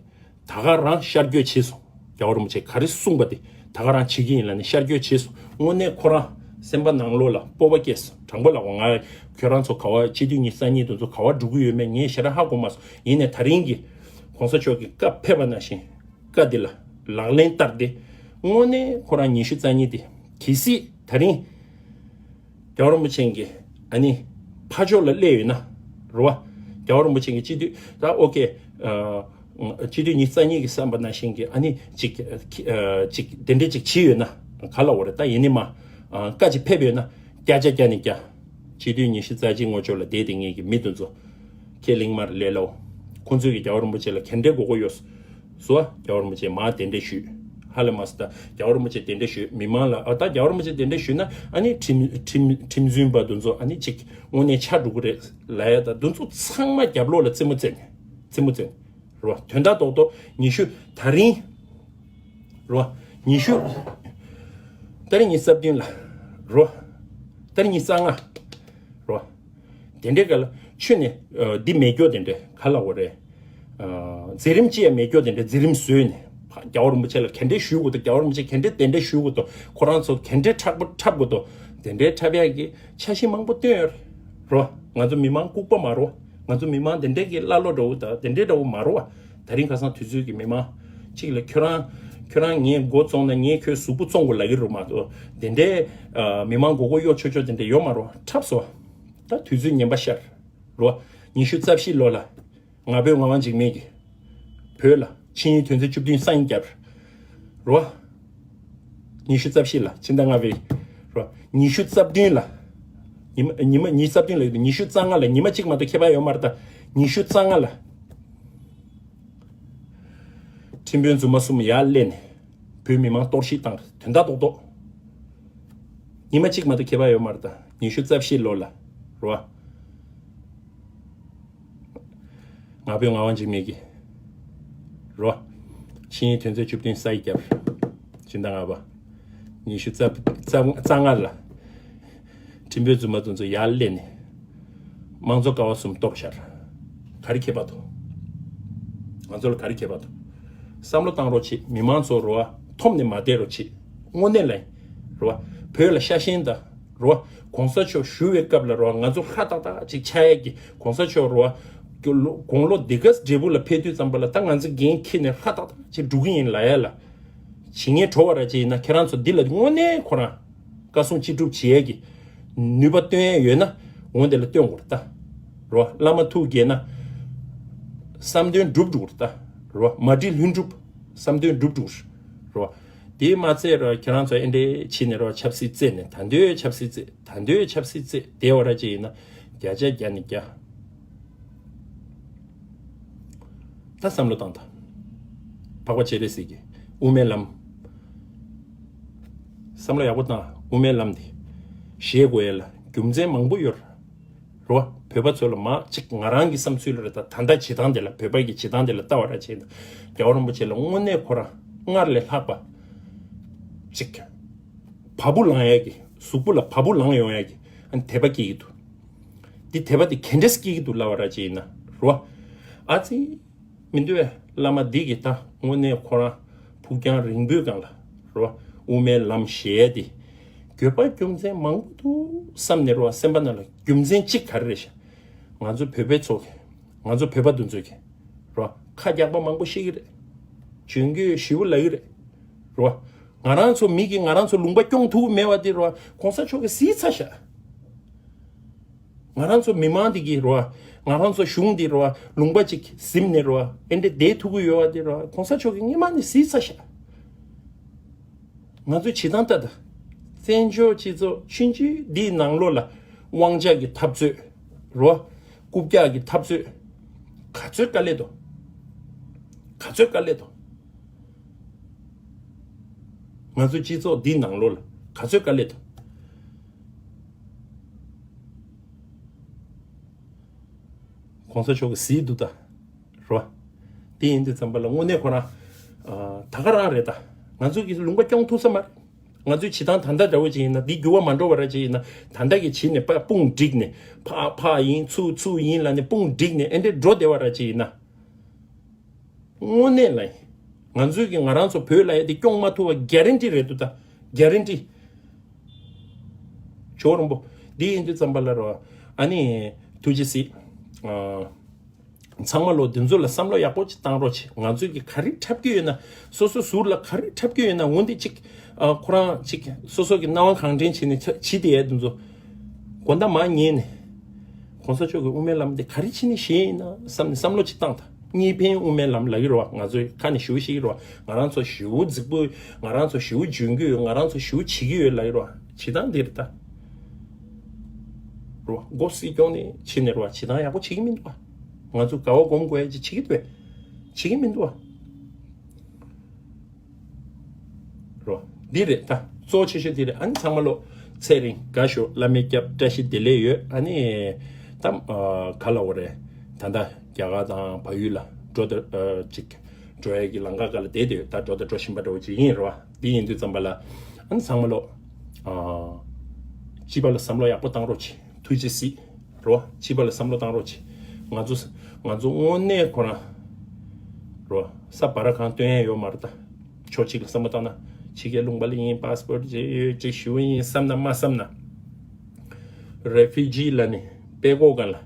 ད་ག་རང་ཤར་བསྐྱོད་བྱས་སོང་། རྒྱལ་བ་རིན་པོ་ཆེས་ག་རེ་གསུངས་པ་དེ་ད་ག་རང་བྱེད་ཀྱི་ཡིན་ལབ་ནས་ཤར་བསྐྱོད་བྱས་སོང་། དངོས་གནས་ཁོ་རང་སེམས་པ་ནང་ལོགས་ལ་སྤོབས་པ་སྐྱེས་སོང་། དྲང་པོ་ལབ་པ་ང་ཁྱོད་རང་ཚོ་ག་བ་སྤྱི་འཐུས་ཉི་ཤུ་རྩ་གཉིས་དེ་ཚོ་ག་བ་འགྲོ་གི་ཡོད་མེད་ངས་ཞེ་དྲག་ཧ་གོ་མ་སོང་། ཡིན་ནའི་ད་རིང་གི་གོང་ས་མཆོག་གི་བཀའ་ཕེབས་པ་ནང་བཞིན་བཀའ་འདི་ལ་ལག་ལེན་བསྟར་ཏེ་དངོས་གནས་ཁོ་རང་ཉི་ཤུ་རྩ་གཉིས་དེ་གལ་སྲིད་ད་རིང་རྒྱལ་བ་རིན་པོ་ཆེ་གི་ཨ་ནི་ཕར་ཕྱོགས་ལ་སླེབས་ཡོད་ན་རེད་བ། རྒྱལ་བ་རིན་པོ་ཆེ་གི་སྤྱི་འཐུས་ད་ཨོ་ཀེ། ཨ། སྤྱི་འཐུས་ཉི་ཤུ་རྩ་གཉིས་ཀྱི་བསམ་པ་ནང་བཞིན་གྱི་ཨ་ནི་ཅིག་ཅིག་དེ་འདྲས་ཅིག་བྱས་ཡོད་ན་ག་ལ་འོ་རེད། ད་ཡིན་ནི་མ་བཀའ་ཅིག་ཕེབས་ཡོད་ན་བརྒྱ་ཆ་བརྒྱ་ནས་བརྒྱ། སྤྱི་འཐུས་ཉི་ཤུ་རྩ་གཅིག་ངོ་ཅོག་ལ་བསྡད་དེ་ངེད་ཀྱི་མི་དེ་ཚོ་ཁས་ལེན་མར་ལས་ལའོ། ཁོང་ཚོས་ཀྱི་རྒྱལ་བ་རིན་པོ་ཆེ་ལ་ག་འདྲས་དགོས་མཁོ་ཡོད། བཟོ་བ། རྒྱལ་བ་རིན་པོ་ཆེ་མར་གདན་འདྲེན་ཞུས། ཧ་ལས་མ་སོང་། ད་རྒྱལ་བ་རིན་པོ་ཆེ་གདན་འདྲེན་ཞུས། མི་མང་ལ་ཨ་ད་རྒྱལ་བ་རིན་པོ་ཆེ་གདན་འདྲེན་ཞུས་ན་ཨ་ནི་ཁྲིམས་ཁྲིམས་ཁྲིམས་རྫུན་པ་དེ་ཚོ་ཨ་ནི་ཅིག་དངོས་གནས་ཆགས་འགྲོ་གི་རེད་ལབ་ཡ། ད་དེ་ཚོ་ཚང་མ་རྒྱབ་ལོགས་ལ་རྩེད་མོ་རྩེ་ནས་རྩེད་མོ་རྩེ་ནས་རེད་བ། དོན་དག་རྡོག་རྡོག་ཉི་ཤུ་ད་རིང་རེད་བ། ཉི་ཤུ་ད་རིང་ཉི་ཤུ་རྩ་བདུན་ལ་རེད་བ། ད་རིང་ཉི་ཤུ་རྩ་ལྔ་རེད་བ། དེ་འདྲའི་སྐབས་ལ་ཆུ་ནས་ཨ་འདི་མེ་སྒྱོགས་དེ་འདྲའི་ག་ལ་འོ་རེད། ཨ་མཛད་རིམ་ཅི་ཡང་མེ་སྒྱོགས་དེ་འདྲའི་མཛད་རིམ་བཟོས་ནས་ཕ་རྒྱལ་བ་རིན་པོ་ཆེ་ལ་ག་འདྲའི་ཞུ་དགོས་འདུག་རྒྱལ་བ་རིན་པོ་ཆེ་ག་འདྲའི་གདན་འདྲེན་ཞུ་དགོས་འདུག་ཁོ་རང་ཚོ་ག་འདྲའི་མཁྲེགས་པོ་འཁྲབ་དགོས་འདུག་དེ་འདྲའི་འཁྲབ་ཡག་གི་འཆར་གཞི་མང་པོ་བཏོན་ཡོད་རེད་བ། ང་ཚོ་མི་མང་ལྐུགས་པ་མ་རེད་བ། ང་ཚོ་མི་མང་དེ་འདྲའི་གི་ཀླ་ཀློ་འདྲ་བོ་དང་དེ་འདྲའི་འདྲ་བོ་མ་རེད་བ། ད་རིང་ཁ་སང་དུས་ཚོད་ཀྱི་མི་མང་གཅིག་ལ་ཁྱོད་རང་ཁྱོད་རང་ངའི་མགོ་བཙོང་ན་ངས་ཁྱོད་གཟུགས་པོ་བཙོང་དགོས་ལབ་ཀྱི་རེད་མ་གཏོགས་དེ་འདྲའི་ཨ་མི་མང་མགོ་སྐོར་གཡོག་ཆོག་ཆོག་དེ་འདྲ་ཡོད་མ་རེད་བ། འཁྲབ་སོང་བ། ད་དུས་ཚོད་ངན་པ་ཤར། རོ། ཉི་ཤུ་རྩ་བཞི་ལོ་ལ། ང་ཕོད་ངག་དབང་འཇིགས་མེད་ཀྱིས། བོད་ལ་ཆིངས་ཡིག་དོན་ཚན་བཅུ་བདུན་གསར་དབྱངས་བརྒྱབ། རོ། ཉི་ཤུ་རྩ་བཞི་ལ་ཕྱི་ཟླ་ལྔ་པའི། རོ། ཉི་ཤུ་རྩ་བདུན་ལ། ཉི་མ་ཉི་མ་ཉི་ཤུ་རྩ་བདུན་ལ་ཉི་ཤུ་རྩ་ལྔ་ལ་ཉི་མ་གཅིག་མ་གཏོགས་ཁྱད་པར་ཡོད་མ་རེད་ད། ཉི་ཤུ་རྩ་ལྔ་ལ། ཁྲིམས་དཔོན་རྫུན་མ་གསུམ་ཡར་སླེབས་ནས། བོད་མི་མང་གཏོར་བཤིག་བཏང་རེད་དོན་དག་རྡོག་རྡོག་ཉི་མ་གཅིག་མ་གཏོགས་ཁྱད་པར་ཡོད་མ་རེད་ད། ཉི་ཤུ་རྩ་བཞི་ལོ་ལ། རོ། ང་ཕོད་ངག་དབང་འཇིགས་མེད་ཀྱིས། རོ། ཆིངས་ཡིག་དོན་ཚན་བཅུ་བདུན་གསར་དབྱངས་བརྒྱབ། སྤྱི་ཟླ་ལྔ་པ། ཉི་ཤུ་རྩ་རྩ་རྩ་ལྔ་ལ། ཁྲིམས་དཔོན་རྫུན་མ་དེ་ཚོ་ཡར་སླེབས་ནས། དམངས་གཙོ་ཀ་བ་གསུམ་གཏོར་བཞག་ག་རེ་ཁྱད་པར་འདུག་ང་ཚོ་ལ་ག་རེ་ཁྱད་པར་འདུག་བསམ་བློ་བཏང་རོགས་བྱེད། མི་མང་ཚོ་རོ་བ་འཐོམ་ནས་མ་བསྡད་རོགས་བྱེད། དངོས་གནས་ལ་ཡིན། རོ་བ། བོད་ལ་ཤ་ཞེན་དང་། རོ་བ། གོང་ས་མཆོག་བཞུགས་པའི་སྐབས་ལ་རོ་བ་ང་ཚོ་ཧྲ་ཏག་ཏག་ཅིག་ཆགས་ཡས་ཀྱི་གོང་ས་མཆོག་རོ་བ། དགུང་ལོ་འདི་ག་འབྲས་སྤུངས་ལ་ཕེབས་དུས་ཙམ་པ་ལ་ད་ང་ཚོ་འགན་འཁྱེར་ནས་ཧྲ་ཏག་ཏག་ཅིག་འགྲོ་གི་ཡིན་ལབ་ཡ་ལ། བྱེད་ངན་གྲོ་བ་ར་ཅིག་ཡིན་ན་ཁྱེད་རང་ཚོ་འདི་ལ་དངོས་གནས་ཁོ་རང་། བཀའ་གསུང་ཅི་སྒྲུབ་བྱེད་ཡས་ཀྱི་ནུས་པ་བཏོན་ཡས་ཡོད་ན་འོང་དེ་ལ་བཏོན་དགོས་རེད་ད། རོ། བླ་མ་ཐུགས་དགྱེས་ན་བསམ་དོན་འགྲུབ་འགྲོ་གི་རེད་ད། རོ། མ་འགྲིག་ལྷུན་གྲུབ་བསམ་དོན་འགྲུབ་འགྲོ་གི་རེད། རོ། དེས་མ་ཚད་རོ་ཁྱེད་རང་ཚོ་ཨེ་འདྲས་བྱས་ནས་རོ་ཆབ་སྲིད་རྩེད་ནས་ད་འདོད་ཆབ་སྲིད་རྩེད་ད་འདོད་ཆབ་སྲིད་རྩེད་དེ་བ་ར་ཅིག་ཡིན་ན་བརྒྱ་ཆ་བརྒྱ་ནས་བརྒྱ། ད་བསམ་བློ་བཏང་དང་། འཕགས་པ་སྤྱན་རས་གཟིགས་ཀྱི་དབུ་མའི་ལམ། བསམ་བློ་ཡག་པོ་བཏང་། དབུ་མའི་ལམ་འདི་ཞེས་དགོས་ཡས་ལ་རྒྱུ་མཚན་མང་པོ་ཡོད་རེད་བ། བོད་པ་ཚོ་ལ་མ་གཅིག་ང་རང་གི་བསམ་ཚུལ་ལ་རེད། ད་ད་ལྟ་བྱེད་སྟངས་དེ་ལ་བོད་པ་གི་བྱེད་སྟངས་དེ་ལ་ལྟ་བ་ར་བྱས་ན། རྒྱལ་བ་རིན་པོ་ཆེ་ལ་དངོས་གནས་ཁོ་རང་སྔར་ལས་ལྷག་པ་གཅིག་བ་སྤུ་ལངས་ཡས་ཀྱི་གཟུགས་པོ་ལ་བ་སྤུ་ལངས་ཡོང་ཡས་ཀྱི་ཨ་ནི་དད་པ་སྐྱེ་གི་འདུག་འདི་དད་པ་དེ་ག་འདྲས་སྐྱེ་གི་འདུག་ལབ་པ་ར་བྱས་ན་རེད་བ། ཨ་ཙི། མི་འདུག་བས། བླ་མ་འདི་གིས་ད་དངོས་གནས་ཁོ་རང་ཕུགས་རྒྱང་རིང་པོའི་སྒང་ལ་རེད་བ། དབུ་མའི་ལམ་ཞེས་དེ་འགྱོད་པ་རྒྱུ་མཚན་མང་པོ་འདུག་བསམ་ནས་རེད་བ། སེམས་པ་ནང་ལ་རྒྱུ་མཚན་གཅིག་ག་རེ་རེད་ཤག་ང་ཚོ་བོད་པའི་ཚོ་གི་ང་ཚོ་བོད་པ་འདི་ཚོ་གི་རེད་བ། ཁ་རྒྱག་པ་མང་པོ་བཤད་ཀྱི་རེད། འཇོན་གྱི་ཡོད་ཞེ་པོ་ལབ་ཀྱི་རེད། རེད་བ། ང་རང་ཚོ་མི་གིས་ང་རང་ཚོ་ལུང་པ་སྐྱོང་ཐུབ་ཀྱི་མེད་པ་དེ་རེད་བ། གོང་ས་མཆོག་གིས་གཟིགས་ཚར་ཤག་ང་རང་ཚོ་མི་མང་འདི་གིས་རེད་བ། ང་རང་ཚོ་གཞུང་འདི་རེད་བ། ལུང་པ་གཅིག་ཟིན་ནས་རེད་བ། ཨེ་འདྲ་བསྡད་ཐུབ་ཀྱི་ཡོད་པ་འདི་རེད་བ། གོང་ས་མཆོག་གིས་སྔོན་མ་ནས་གཟིགས་ཚར་ཤག་ང་ཚོས་བྱེད་སྟངས་ལྟ་དང་། བཙན་བྱོལ་སྤྱི་ཚོགས་ཆུང་ཆུང་འདིའི་ནང་ལོགས་ལ་དབང་ཆ་གི་འཐབ་རྩོད་རེད་བ། རྐུབ་བཀྱག་གི་འཐབ་རྩོད་ག་ཚོད་དཀའ་ལས་འདུག་ག་ཚོད་དཀའ་ལས་འདུག་ང་ཚོའི་སྤྱི་ཚོགས་འདིའི་ནང་ལོགས་ལ་ག་ཚོད་དཀའ་ལས་འདུག་གོང་ས་མཆོག་གིས་གཟིགས་འདུག་ད། རེད་བ། དེ་ཡིན་དུས་ཙམ་པ་ལ་དངོས་གནས་ཁོ་རང་ཨ། ད་ག་རང་རེད་ད། ང་ཚོ་གི་ལུང་པ་སྐྱོང་ཐུབ་ས་མ་རེད། ང་ཚོའི་བྱེད་སྟངས་ད་ལྟ་འདྲ་བོ་ཅིག་ཡིན་ན། འདི་འགྱུར་བ་མ་འགྲོ་བ་ར་ཅིག་ཡིན་ན། ད་ལྟ་གི་བྱེད་ནས་པ་དཔུང་བསྒྲིགས་ནས་ཕ་ཕ་ཡིན་ཚུ་ཚུ་ཡིན་ལབ་ནས་དཔུང་བསྒྲིགས་ནས་ཨེ་འདྲས་འགྲོ་བསྡད་པ་ར་ཅིག་ཡིན་ན། དངོས་གནས་ལ་ཡིན། ང་ཚོས་ཀྱི་ང་རང་ཚོ་བོད་ལ་ཡ་དེ་སྐྱོང་མ་ཐུབ་པ་གྷ་རན་ཊི་རེད་འདུག་ད། གྷ་རན་ཊི། ཇོ་རིན་པོ། འདི་ཡིན་དུས་ཙམ་པ་ལ་རོ། ཨ་ནི། ཐུགས་རྗེ་གཟིགས། ཨ། ཚང་མ་ལོ་འདི་ཚོ་ལ་བསམ་བློ་ཡག་པོ་ཅིག་བཏང་རོགས་བྱེད། ང་ཚོས་ཀྱི་ག་རེ་འཁྲབ་ཀྱི་ཡོད་ན། སོ་སོ་ཟུར་ལ་ག་རེ་འཁྲབ་ཀྱི་ཡོད་ན། འོན་ཏེ་ཅིག་ཨ། ཁོ་རང་ཅིག་སོ་སོ་གི་སྣང་བ་གང་དྲན་བྱས་ནས་ཆ་བྱེད་དེ་ཡ་འདི་ཚོ། དགོང་དག་མར་ཉལ་ནས། གོང་ས་མཆོག་གི་དབུ་མའི་ལམ་དེ་ག་རེ་བྱས་ནས་བཞེངས་ཡིན་ན་བསམ་ནས་བསམ་བློ་ཅིག་བཏང་དང་། གཉིས་ཕན་དབུ་མའི་ལམ་ལབ་ཀྱི་རེད་བ། ང་ཚོའི་ཁ་ནས་ཞུ་ཞིག་རེད་བ། ང་རང་ཚོ་ཞེ་པོ་རྫིག་པོ། ང་རང་ཚོ་ཞེ་པོ་འཇོན་གྱི་ཡོད། ང་རང་ཚོ་ཞེ་པོ་བྱེད་ཀྱི་ཡོད་ལབ་ཀྱི་རེད་བ། བྱེད་སྟངས་འདི་རེད་ད། རེད་བ། མགོ་སྲིད་སྐྱོང་ནས་ཕྱིན་ནས་རེད་བ། བྱེད་སྟངས་ཡག་པོ་བྱེད་ཀྱི་མི་འདུག་བ། ང་ཚོ་དགའ་བ་སྒོམ་དགོས་ཡ་ཅིག་བྱེད་ཀྱི་འདུག་བས། བྱེད་ཀྱི་མི་འདུག་བ། རོ། འདི་རེད་ད། གཙོ་ཆེ་ཤོས་འདི་རེད། ཨ་ནི་ཚང་མ་ལོ། ཚེ་རིང་དགའ་ཤོག་བླ་མའི་སྐྱབས། བཀྲ་ཤིས་བདེ་ལེགས་ཡོད། ཨ་ནི། ད། ཨ། ག་ལབ་དགོས་རེད། ད་ལྟ་རྒྱ་གར་དང་བལ་ཡུལ་ལ་འགྲོ་ད། ཨ། ཅིག་འགྲོ་ཡས་ཀྱི་ལམ་ཁ་སྒང་ལ་བསྡད་དེ་ཡོད། ད་འགྲོ་ད་འགྲོ་བཞིན་པ་འདྲ་བོ་ཅིག་ཡིན་རེད་བ། འདི་ཡིན་དུས་ཙམ་པ་ལ། ཨ་ནི་ཚང་མ་ལོ། ཨ། སྤྱི་པ་ལ་བསམ་བློ་ཡག་པོ་བཏང་རོགས་གྱིས། ཐུགས་རྗེ་གཟིགས། རོ། སྤྱི་པ་ལ་བསམ་བློ་བཏང་རོགས་གྱིས། ང་ཚོ། ང་ཚོ་དངོས་གནས་ཁོ་རང་། རོ། ས་བར་གང་སྟོན་ཡས་ཡོད་མ་རེད་ད། ཕྱོགས་གཅིག་ལ་བསམ་བློ་བཏང་ན། ཕྱི་རྒྱལ་ལུང་པ་ལ་ཡིན། པཱ་སི་པོར་ཅིག་ཡོད་ཅིག་ཞུ་ཡིན་བསམ་ན་མ་བསམ་ན། རེ་ཕུ་ཇི་ལབ་ནས་དཔྲལ་ཀོ་སྒང་ལ།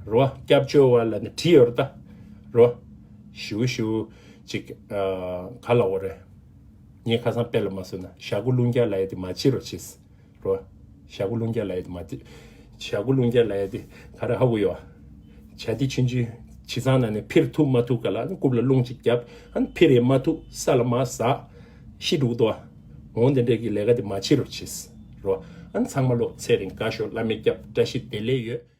རོ། སྐྱབས་བཅོལ་བ་ལབ་ནས་བྲིས་ཡོད་རེད་ད། རོ། ཞུ་ཞུ་ཅིག་ཨ། ག་ལབ་དགོས་རེད། ངས་ཁ་སང་དཔེ་ལ་མ་བཟོས་ན་ཞྭ་གུ་རླུང་རྒྱག་ལབ་ཡས་དེ་མ་བྱེད་རོགས་གྱིས། རོ། ཞྭ་གུ་རླུང་རྒྱག་ལབ་ཡས་དེ་མ་བྱེད། ཞྭ་གུ་རླུང་རྒྱག་ལབ་ཡས་དེ་ག་རེ་ཧ་གོ་ཡོད། བྱ་དེ་ཆུང་ཆུང་བྱི་ཚང་ནང་ནས་འཕུར་ཐུབ་མ་ཐུབ་ག་ལ་རྐུབ་ལ་རླུང་ཅིག་བརྒྱབ། ཨ་ནི་འཕུར་ཡས་མ་ཐུབ་ས་ལ་མར་ཟག་ཤི་འགྲོ་གི་འདུག་བ། འོ་དེ་འདྲས་ཀྱི་ལས་ཀ་དེ་མ་བྱེད་རོགས་གྱིས། རོ། ཨ་ནི་ཚང་མ་ལོ་ཚེ་རིང་དགའ་ཤོག་བླ་མའི་སྐྱབས། བཀྲ་ཤིས་བདེ་ལེགས་ཡོད།